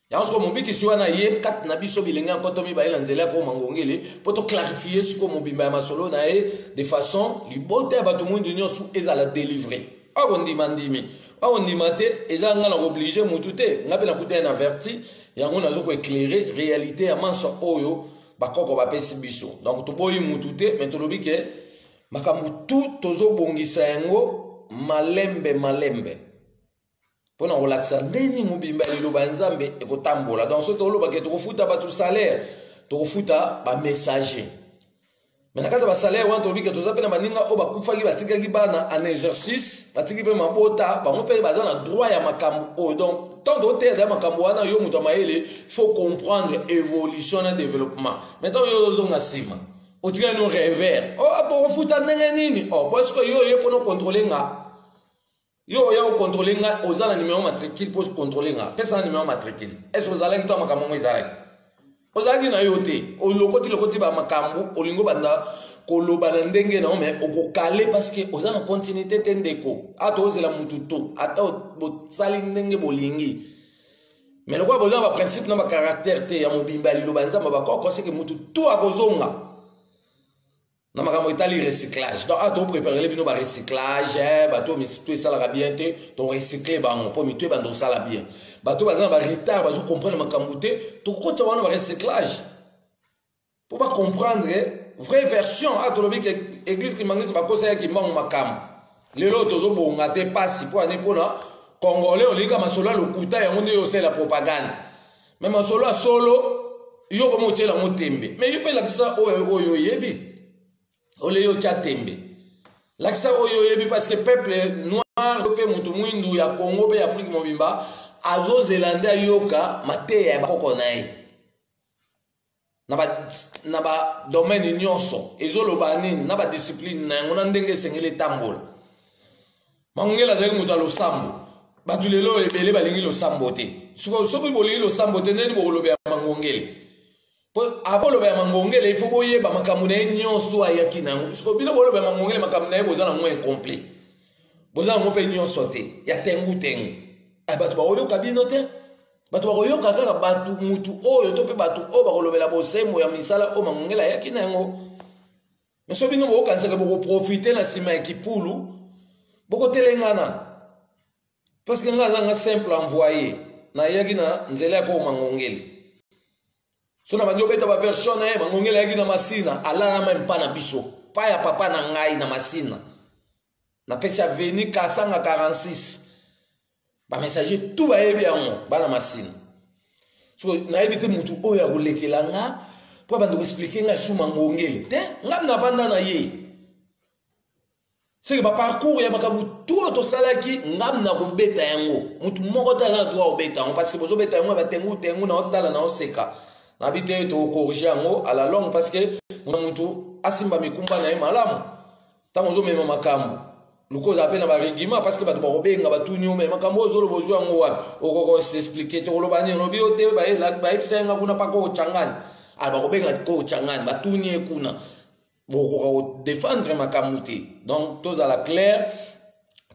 yango? Sikoyo mobikisi wana ye kati na biso bilenge ya nkoto mibale na nzela ya koma ngongele, mpo toclarifie sikoyo mobimba ya masolo na ye de façon libota ya bato mwindu nyonso ezala délivre. Oyo kondima ndimi, oyo kondima te, eza nga na kooblige mutu te. Nga mpe nakutani na verti yango, nazo koéclaire réalité ya manso oyo bakoko bapesi biso. Donc toboyi mutu te, mais tolobi ke makambo tu tozobongisa yango malembe malembe mpo na kolakisa ndeni mobimba ya liloba ya Nzambe ekotambola. Donc soki tolobake tokofuta bato salaire, tokofuta bamessager, me na kati ya basalaire wana tolobi ke toza mpe na baninga oyo bakufaki, batikaki bana en exercice, batiki mpe mabota, bango mpe baza na droit ya makambo oyo. Donc tant toteya ya makambo wana, yo moto ya mayele faut comprendre évolution na développement. Mais ntango yo ozonga nsima, otikali no rêver bokofuta ndenge nini? O bo sikoyo yo oye mpona ocontrôle nga, yo oya ocontrôle nga, oza na numéro matricule mpo ocontrôle nga? Pesa na numéro matricule. Est ce ozalaki to makambo yango ezalaki? Ozalaki na yo te. Olokoti lokoti bamakambo, olingi obanda koloba na ndenge na yo, me okokale parce que oza na continuité te. Ndeko, ata ozela mutu to ata bosali ndenge bolingi, me lokola boza na baprincipe na bacaractère te ya mobimba ya liloba ya Nzambe bakoko, seke mutu to akozonga na makambo etali recyclage. Donc awa toprépare bino barecyclage, bato mitu esalaka bien te, torecycle bango mpo mitu ebanda kosala bien. Bato baza na baretard, bazocomprendre makambo te, tokokota wana barecyclage mpo bacomprendre vraie version. Awa tolobi ke église kimbangiste bakosa ya Kimbangu makambo lelo tozobonga te, pasi mpo ani mpona Congolais olinga masolo ya lokuta, yango nde yosalela propagande. Me masolo ya solo yo komi otyela yango tembe. Me yo mpe lakisa oyo oyo oyebi, ole yo otya tembe, lakisa oyo oyebi, parce que peuple noir mpe motu mwindu ya Congo mpe ya Afrique mobimba azozela nde ayoka mateya ya bakoko na ye na badomaine nyonso ezoloba nini, na badiscipline na yango, na ndenge esengeli etambola. Mangongela azalaki moto ya losambo. Bato lelo ebele balingi losambo te. Soki bolingi losambo te, ndeni bokolobela Mangongele? Po aboloba ya Mangongele, ifo boyeba makambo na ye nyonso ayaki na yango. Sikoyo bino boloba ya Mangongele, makambo na ye boza nango incomplet, boza yango mpe nyonso te, ya tengu tengu. Bato bakoyoka bino te. Bato bakoyoka kaka bato mutu oyo to mpe bato oyo bakolobela bosembo ya misala oyo Mangongele ayaki na yango. Me soki bino bokokanisaka bokoprofite na nsima ya kipulu, bokotelengana, parce que ngai aza nga simple envoyé, nayaki na nzela ya koko Mangongele. So na bandi obeta baversion na ye, Mangongele ayaki na Masina, alala meme mpa na biso, pa ya papa na ngai na Masina, napesi aveni Kasanga 46, bamessager tout bayebi yango, bana Masina. So nayebi te motu oyo akolekela nga mpo abanda koexplike ngai su Mangongele te. Ngai navanda na ye, seke baparcours ya makambo tu oyo tosalaki, ngam na kobeta yango, motu moko te aza na droit kobeta yango, parce que bozobeta yango ya batengu tengu. Na otala na oseka, nabi te tokokorige yango à la longue, parce que motu asimba mikumba na ye malamu. Ntango ozomema makambo, luka ozala mpe na barégiment, parce que bato bakobenga, batuni yo: me makambo oyo ozoloba, ozwi yango wapi? Okoka s'expliquer te. Koloba nini? Olobi yo te, bayebisa ye nga kuna mpa koochangani. Ala bakobenga koochangani, batuni ye kuna, bokoka kodefendre makambo te. Donc tozala clair,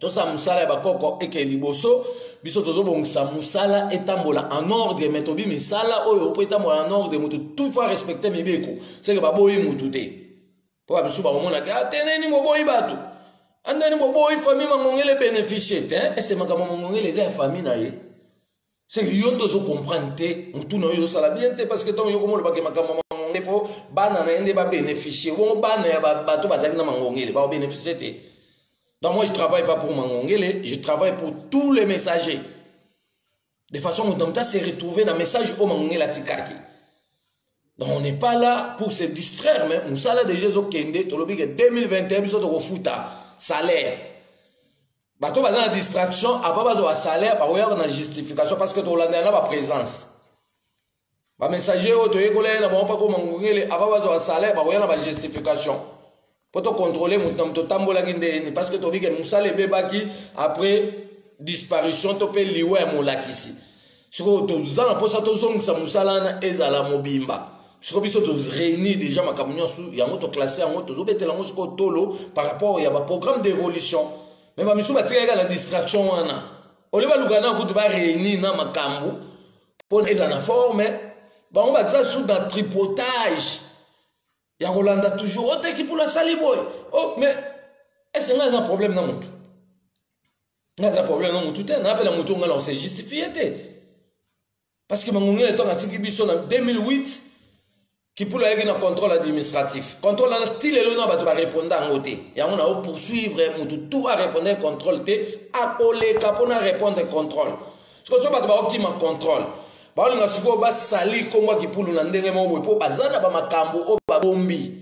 tosala mosala ya bakoko eke liboso. Biso tozobongisa mosala etambola en ordre, mais tobi misala oyo mpo etambola en ordre, motu tout faut respecter mibeko. Seke baboyi motu te. Mpo bamisusu bakomonaka ateneni ah, boboyi bato andani boboyi famille Mangongele bénéficie te. Ese makambo Mangongele eza ya famille na ye, c'est yo nde ozo comprendre te, motu na yo ezosala bien te, parce que ntango yo komolobake makambo Mangongele, fo bana na ye nde babénéficie. Bongo bana ya bato bazalaki na Mangongele bakobénéficie te. Donc moi, je travaille pas pour Mangongele, je travaille pour tous les messagers, de façon moto na moto ase retrouver na message oyo Mangongele atikaki. Donc on n'est pas là pour se distraire, mais mosala déjà ezokende. Tolobi ke 2021 biso tokofuta salaire. Bato baza na distraction, avant bazwa basalaire bakoyaka na justification, parce que tokolandela na baprésence. Bamessager oyo toyekola ye na bango mpako Mangongele, avant bazwa basalaire bakoya na bajustification mpo tocontrôle moto na moto otambolaki ndeni, parce que toyebi ke mosala ebebaki après disparition to mpe liwa ya molakisi. Sikoyo toza na mposa tozongisa mosala wana ezala mobimba. Sikoyo biso toréunir déjà makambo nyonso yango, toclasse yango, tozobetela yango sikoyo tolo par rapport ya baprogramme d'évolution. Mais bamisusu batikaki kaka na distraction wana, ole baluka na kutu baréunir na makambo mpo ezala na forme. Bango baza su na tripotage ya kolanda toujours oteki mpona asali boye. Oh, mais ese ngai aza problème na motu? Ngai aza problème na motu te. Naa mpe na motu ngai na ose justifie te, parce que Mangongele ntango atiki biso na 2008, Kipulu ayaki na contrôle administratif. Contrôle wana ti lelo na bato bareponda yango te. Yango na poursuivre motu tout arépondre contrôle te, akoleka mpona répondre contrôle. Sikoyo so bato baokima contrôle, baolinga sikoyo basali nkombo ya Kipulu na ndenge moko boye, mpo baza na bamakambo oyo babombi.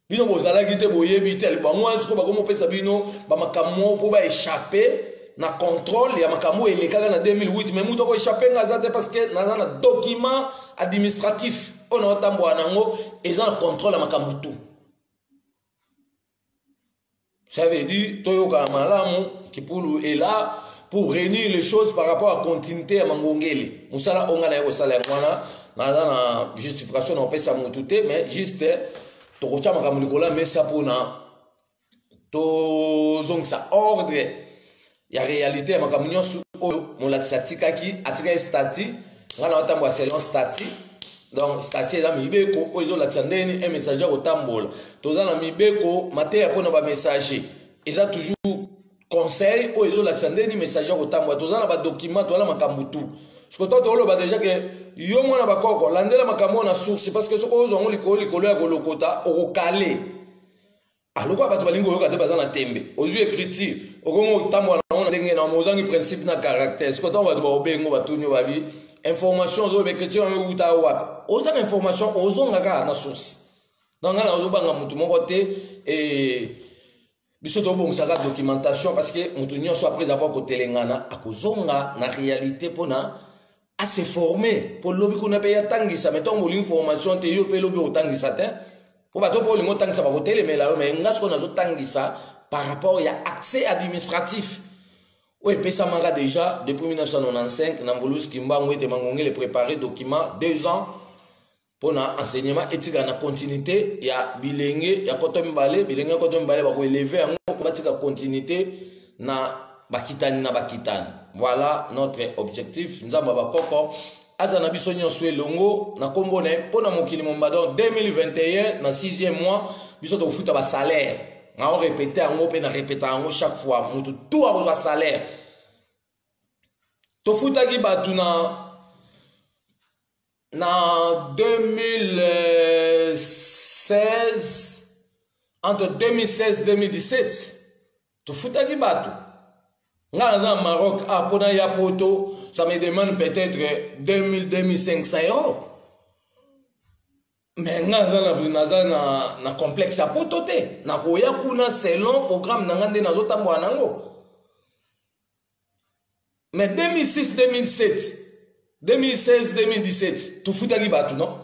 Bino bozalaki te, boyebi te. Bango wana sikoyo bakomopesa bino bamakambo moko mpo baéchappe na contrôle ya makambo oyo elekaka na 2008. Mais moto akoéchappe nga aza te, parce que naza na document administratif oyo naotambola nango, eza na contrôle ya makambo tout. Ça veut dire toyokana malamu. Kipulu est là pour réunir les choses par rapport à continuité ya Mangongele. Mosala oyo ngai naye kosala yango wana, naza na justification na kopesa motu te, mais juste tokotya makambo likolo ya mesa mpona tozongisa ordre ya réalité ya makambo nyonso oyo molakisi atikaki. Atikaki statut, ngai na otambola selon statut. Donc statut eza mibeko oyo ezolakisa ndenge nini un messager akotambola. Toza na mibeko mateya mpona bamessager, eza toujours conseil oyo ezolakisa ndenge nini messager akotambola. Toza na badocument, toza na makambo tu. Siko to toloba déjà ke yo mwana bakoko, landela makambo oyo na source, parce que soki ozwa yango likolo likolo ya kolokota, okokale alokola bato balingi koyoka te, baza na tembe. Ozwi écriture, okomi otambola nango na ndenge na ozangi principe na caractère. Siko ntango bato bakobengo, batuni babi information, ozoloba écriture yango euta wapi? Oza na information, ozonga kaka na source. Donc ngai nazobanga motu moko te. E biso tobongisaka documentation, parce que motu nyonso après avoir kotelengana akozonga na réalité mpona ase forme, mpo lobi kuna mpe yatangisa. Mais ntango bolingi formation te, yo mpe lobi otangisa te, mpo bato mpo olingi otangisa bakotelemela yo. Mais nga sikoyo nazotangisa par rapport ya accès administratif oyo epesamaka déjà depuis 1995 na Mvuluzi Kimbangu, ete Mangongele préparé document 2 ans mpona enseignement etikala na continuité ya bilenge ya koto mibale. Bilenge ya koto mibale bakoeleve yango mpo batika continuité na bakitani na bakitani. Voilà notre objectif. Nzambe ya bakoko aza na biso nyonso elongo na nkombo na ye mpo na mokili momba. Donc 2021 na 6e mois biso tokofuta basalaire. Nao répéte yango mpe na répéta yango chaque fois, motu tout akozwa salaire. Tofutaki bato na 2016, entre 2016 2017 tofutaki bato. Nga naza na Maroc, ah, mpona ya poto, ça me demande peut-être 2000 2500 euros, mais nga naza na complexe ya poto te. Nakoya kuna selon programme na nga nde nazotambola nango. Mais 2006, 2007, 2016, 2017 tofutaki bato. Non,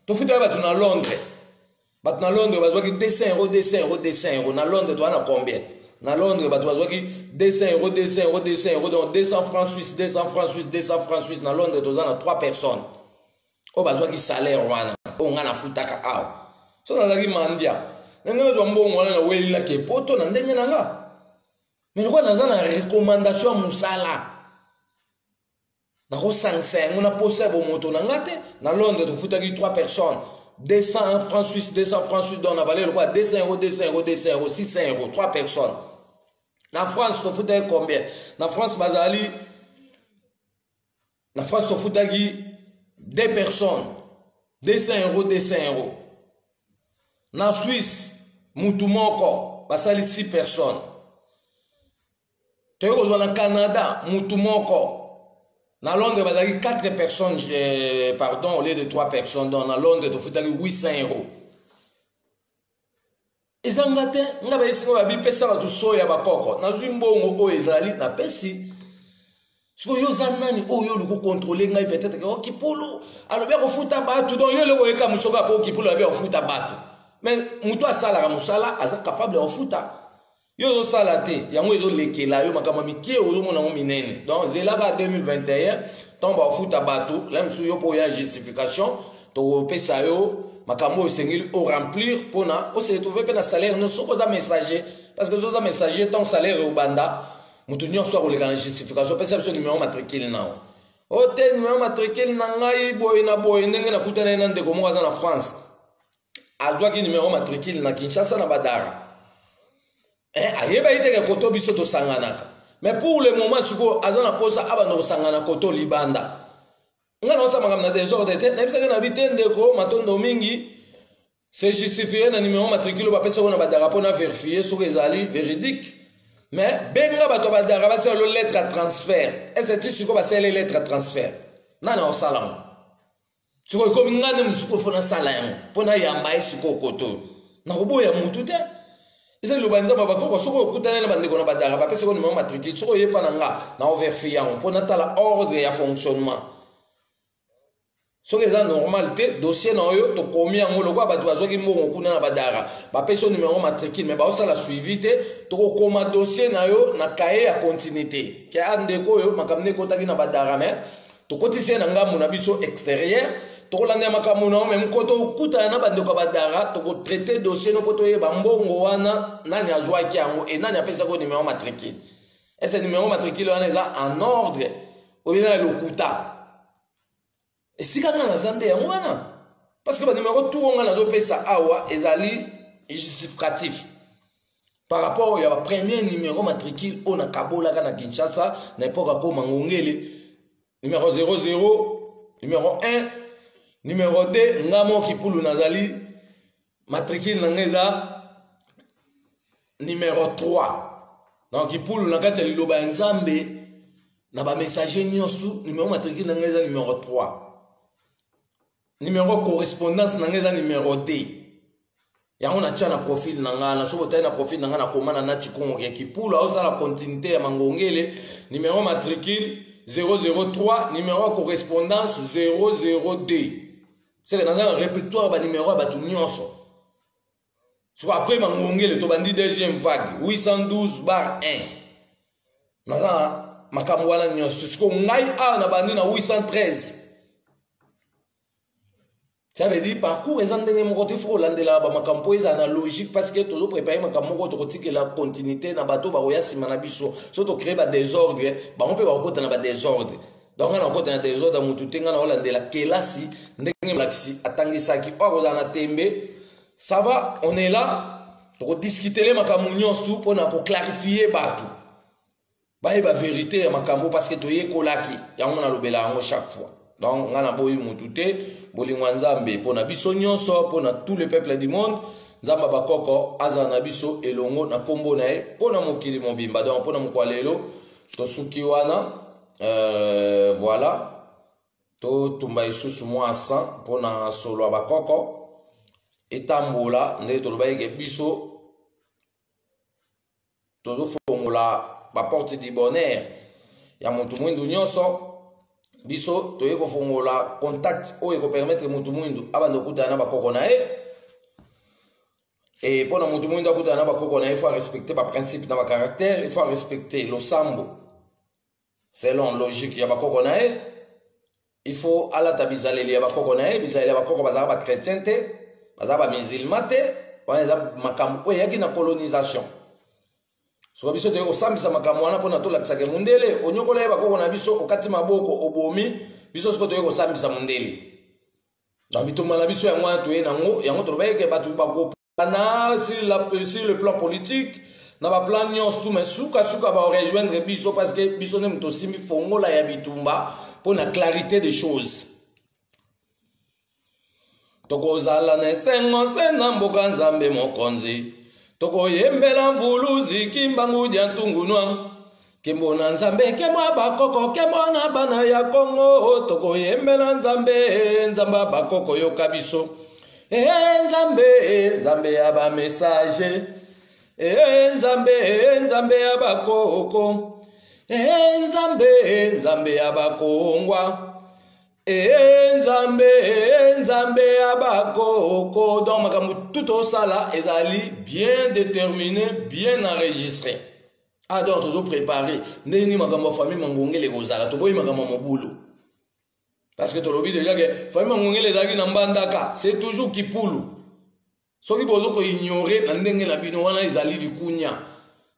tofutaki bato na Londres. Bato na Londres bazwaki 200 euros, 200 euros, 200 euros. Na Londres toza na combien? Na Londres bato bazwaki 200 euros, 200 euros, 200 euros, donc 200 francs suisse, 200 francs suisse, 200 francs suisse. Na Londres toza na 3 personnes oyo bazwaki salaire wana oyo ngai nafutaka awa. So nazalaki mandia ndenge nazwa mbongo wana, nawelelaki epoto na ndenge na nga. Mais lokola naza na recommandation ya mosala, nakosangisa yango na posa ya bomoto na nga te. Na Londres tofutaki 3 personnes. 200 francs suisse, 200 francs suisse, donc na valeur lokola 200 euros, 200 euros, 200 euros, 600 euros, 3 personnes. Na France tofutaki combien? Na France bazali, na France tofutaki 2 personnes, 200 euros, 200 euros. Na Suisse mutu moko, basali 6 personnes. Toyei kozwa na Canada mutu moko. Na Londres bazalaki 4 personnes, pardon, au lieu de 3 personnes. Donc na Londres tofutaki 800 euros. Eza nga te, nga bayesi nga babi pesa bato so ya bakoko. Nazwi mbongo oyo ezali, napesi. Sikoyo yo oza nani oyo oluki ocontrôler ngai? Peut-être ke Kipulu alobi akofuta bato, donc yo eloko oyeka mosoka mpo Kipulu alobi akofuta bato. Mais moto asalaka mosala aza capable ya kofuta. Yo ozosala te, yango ezolekela yo makambo ya mike, ozomona yango minene. Donc zelaka 2021, ntango bakofuta bato la mosusu, yo mpo oya justification, tokopesa yo makambo oyo esengeli oremplir mpona ose retrouve mpe na salaire nyonso. Soki oza messager, parce que soki oza messager, ntango salaire obanda, moto nyonso akoleka na justification: opesa biso numéro matricule nao. O te, numéro matricule na ngai boye na boye. Ndenge nakutana ye na ndeko moko aza na France, azwaki numéro matricule na Kinshasa na Badara, ayebaki teke koto biso tosanganaka. Mais pour le moment sikoyo aza na posa abanda kosangana koto libanda. Ngai naosala makambo na désordre te. Nayebisaki na bi te, ndeko, matondo mingi, c'est justifié na numéro matricule bapesaki na Badara mpo na vérifier soki ezali véridique. Mais benga bato ya Badara basala lo lettre ya transfert. Ese ti sikoyo basali lettre ya transfert, nani aosala yango? Sikoyo ekomi ngai nde mosuku fo nasala yango mpo nayamba ye. Sikoyo koto nakoboya mutu te, eza liloba Nzambe bakoko. Soki okutani na bandeko na Badara, bapesaki numéro matricule, soki oyepa na nga na ovérifier yango mpo natala ordre ya fonctionnement. Soki eza normal te, dossier na oyo tokomi yango lokola bato bazwaki mbongo kuna na Badara, bapesi yo numéro matricule mais baosala suivi te, tokokoma dossier na yo na cahier ya continuité ke a ndeko oyo makambo nde ekotaki na Badara, mais tokotisi ye na ngambo na biso extérieur, tokolanda ya makambo na yo. Mais moko tokutana na bandeko ya Badara, tokotraiter dossier no mpo toyeba mbongo wana nani azwaki yango e nani apesaki yo numéro matricule. Ese numéro matricule wana eza en ordre oyo na lokuta? Esika nga naza nde yango wana, parce que banuméro tu oyo nga nazopesa awa ezali justificatif par rapport ya bapremier numéro matricule oyo nakabolaka na Kinshasa na époque akoma Ngongele: numéro 00, numéro 1, numéro 2. Nga moko Kipulu nazali, matricule na nga eza numéro 3. Donc Kipulu na kati ya liloba ya Nzambe na bamessager nyonso, numéro matricule na ngai eza numéro 3, numéro correspondance na ngai eza numéro 2. Yango natya na profil na ngai. Na soki otali na profil na ngai, nakoma na Nati Kongo ya Kipulu, aozala continuité ya Mangongele, numéro matricule 003, numéro ya correspondance 002. Seke naza na répertoire banuméro ya bato nyonso. Soko après Mangongele, tobandi deuxième vague, 812/1. Naza na makambo wana nyonso. Siko ngai awa na bandi na 813. Ça veut dire parcours eza ndenge moko te. Fo kolandela bamakambo mpo ezala na logique, parce que tozoprépare makambo moko tokotikela continuité na bato bakoya nsima na biso. So tocrée badésordre, bango mpe bakokota na badésordre. Donc ngai nakokota na désordre motu te. Ngai nakolandela kelasi ndenge molakisi atangisaki. Oyo akozala na tembe, ça va, on est là, tokodiscutele makambo nyonso mpona koclarifier bato bayeba vérité ya makambo, parce que toyekolaki yango, nalobela yango chaque fois. Donc ngai naboyi motu te. Bolingo ya Nzambe mpona biso nyonso, mpona tout le peuple du monde. Nzambe bakoko azala na biso elongo na nkombo na ye mpona mokili mobimba. Donc mpona mokwa lelo tosuki wana. Voilà, totumba lisusu mwa 100 mpona solo ya bakoko etambola. Ndenge tolobaki ke biso tozofongola baporte du bonheur ya motu mwindu nyonso, biso toye kofongola contact oyo ekopermettre motu mwindu abanda kokutana na bakoko na ye. E mpona motu mwindu akutana na bakoko na ye, il faut respecter baprincipe na bacaractère, il faut respecter losambo selon logique ya bakoko na ye, il faut alata bizaleli ya bakoko na ye. Bizaleli ya bakoko, bazalaka bachrétien te, bazalaka bamusulman te. Wana eza makambo oyo eyaki na colonisation. Soki biso toyei kosambisa makambo wana mpona tolakisaka mundele onyokola ye bakoko na biso, okati maboko, obomi biso, sikoyo toyei kosambisa mundele. Donc bitumba na biso yango wana toye nango, yango tolobaki ke bato bakopana sur le plan politique, na baplan nyonso tu, mais sukasuka baorejoindre biso, parce que biso nde moto osimbi fongola ya bitumba mpo na clarité des choses. Tokozala na esengo nse na mboka Nzambe mokonzi, tokoyembela mvuluzi Kimbangu dia ntungunwa. Nkembo na Nzambe, nkembo ya bakoko, nkembo na bana ya Kongo. Tokoyembela Nzambe, Nzambe ya bakoko, yoka biso. E Nzambe, Nzambe ya bamessage. E Nzambe, Nzambe ya bakoko. E Nzambe, Nzambe ya bakongwa. E Nzambe, Nzambe ya bakoko. Donc makambo tout osala ezali bien déterminé, bien enregistré. Ah, donc tozo préparer ndenge nini makambo ya famille Mangongele ekozala. Toboyi makambo ya mobulu, parce que tolobi déjà ke famille Mangongele ezalaki na Mbandaka, c'est toujours Kipulu. Soki bozo koignore na ndenge na bino wana, ezali likunya.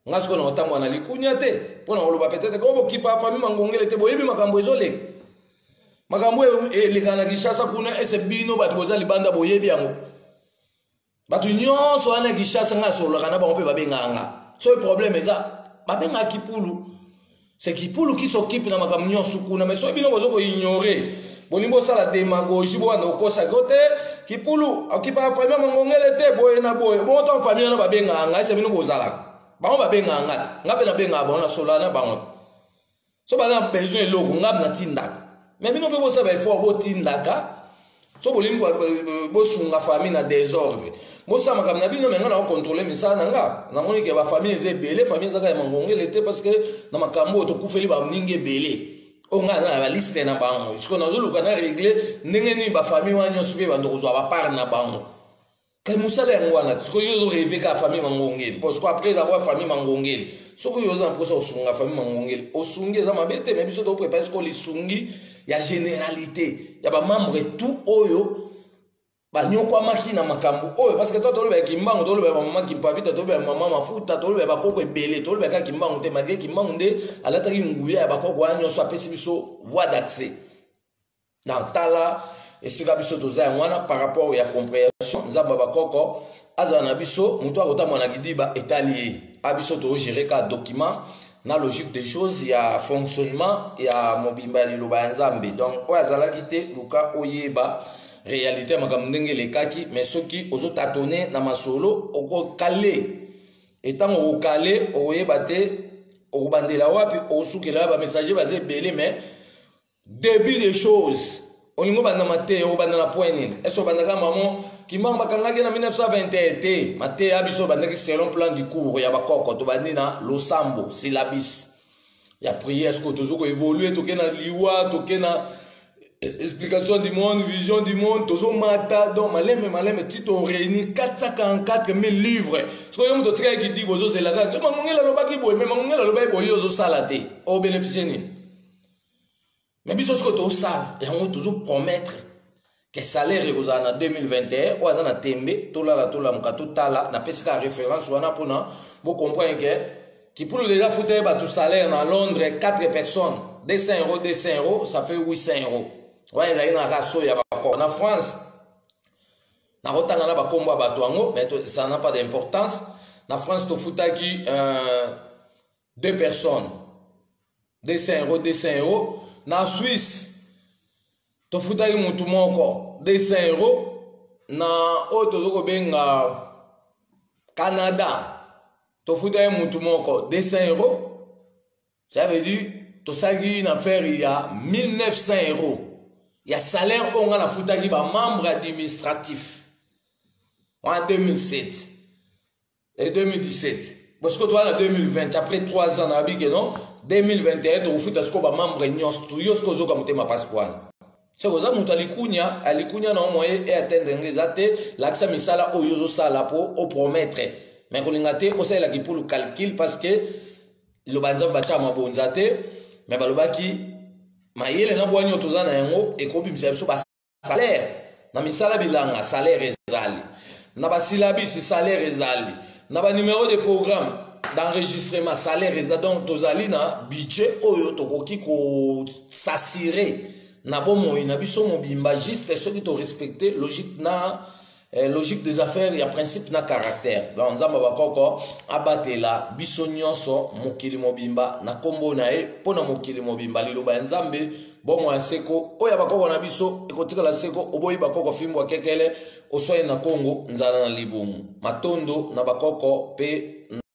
Nga sikoyo na kotambola na likunya te mpo na koloba peut-être ko bokipa famille Mangongele te. Boyebi makambo ezoleka, makambo elekaka na Kinshasa kuna. Ese bino bato boza libanda boyebi yango? Bato nyonso wana Kinshasa, nga asololaka na bango mpe babengaka nga. Soki problème eza, babengaka Kipulu. C'est Kipulu qui s'occupe na makambo nyonso kuna. Mais soki bino bozo koignore, bolingi bosala démagogie, bowanda okosaki o te Kipulu okipaka famille Mangongele te, boye na boye. Bongo ntango famille wana babengaka ngai, ese bino bozalaka? Bango babengaka nga te, nga mpe nabengaka bango, nasololaka na bango te. So baza na besoin eloko, nga natindaka. Mais bino mpe bosala baeffort, botindaka. So bolingi bosunga famille na désordre, bosala makambo na bino. Me nga na kocontrôle misala na nga, namoni ke bafamille eza ebele. Famille ezaka ya Mangongele te, parce que na makambo oyo tokufeli baningi ebele oyo ngai aza na baliste na bango. Sikoyo nazoluka na règle ndenge nini bafamille wana nyonso mpe bando kozwa bapart na bango. Kai mosala yango wana. Sikoyo yo ozorêver kaka famille Mangongeli, parce que après avoir famille Mangongeli, soki oyo oza na mposa kosunga famille Mangongeli, osungi, eza mabe te. Mais biso toprépare sikoyo lisungi ya généralité ya bamembre tout oyo banyokwamaki na makambo oyo, parce que to toloba ya Kimbangu, toloba ya mama Kimpavita, toloba ya mama Mafuta, toloba ya bakoko ebele, toloba kaka Kimbangu te, malgré Kimbangu nde alataki nguya ya bakoko wana nyonso, apesi biso voie d'accès. Na tala esika biso toza yango wana par rapport ya compréhension. Nzambe ya bakoko azala na biso. Moto akotambola na kidiba, etali ye. A biso togere ka document na logique des choses ya fonctionnement ya mobimba ya liloba ya Nzambe. Donc oyo azalaki te, luka oyeba réalité ya makambo ndenge elekaki. Mais soki ozotatone na masolo, okokale etango okokale, okoyeba te okobandela wapi, okosukela ya bamessager baza ebele. Mais début des choses, olingi obanda mateya, obanda na point nini? Ese obandaka mamo Kimbangu bakangaki na 1921 te? Mateya biso obandaki selon plan du cours ya bakoko. Tobandi na losambo, syllabus ya prière. Sikoyo tozo koévolue, toke na liwa, toke na explication du monde, vision du monde, tozomata. Donc maleme maleme ti toréuni 444 000 livres. Sikoyo yo moto otikaki kidibo, ozozela kaka Mangongela alobaki boye. Mais Mangongela alobaki boye, ozosala te, obénéficie nini? Mais biso sikoyo tozosala yango, tozopromettre ke salaire ekozala na 2021. Oyo aza na tembe, tolala, tolamuka, totala. Napesi kaka référence wana mpona bocomprendre ke Kipulu déjà futa ye bato salaire na Londres, 4 personnes, 200 euros, 200 euros, ça fait 800 euros. Wana ezalaki na raso ya bakoko na France. Nakotanga na bakombo ya bato yango, mais ça n'a pas d'importance. Na France tofutaki deux personnes, 200 euros, 200 euros. Na Suisse tofutaki mutu moko 200 euros. Na oyo toza kobenga Canada, tofutaki mutu moko 200 euros. Ça veut dire tosalaki une affaire ya 1900 euros ya salaire oyo nga nafutaki bamembre administratif en 2007 et 2017. Parce que toza na 2020, après 3 ans, nayebi ke non, 2021 tokofuta sikoyo bamembre nyonso. Yo sikoyo ozoka motema mpasi po wana soki oza moto alikunya, alikunya na moye e atteindre ngo eza te. Lakisa misala oyo ozosala mpo opromettre. Mais kolinga te osalelaki pour le calcul, parce que liloba Nzambe batiaka mabonza te. Mais balobaki mayele na bwani oyo toza na yango ekobimisa biso basalaire na misala bilanga. Salaire ezali na basyllabus, salaire ezali na banuméro de programme d'enregistrement, salaire eza. Donc tozali na budget oyo tokoki kosasire. na bomoi na biso mobimba, juste soki torespecte logique na logique des affaires ya principe na caractère. Donc Nzambe bakoko abatela biso nyonso, mokili mobimba, na nkombo na ye, mpo na mokili mobimba. Liloba ya Nzambe, bomoi ya seko oyo ya bakoko na biso ekotikala seko. Oboyi bakoko, fimbo akekele oswai na Kongo, nzala na libumu. Matondo na bakoko mpe.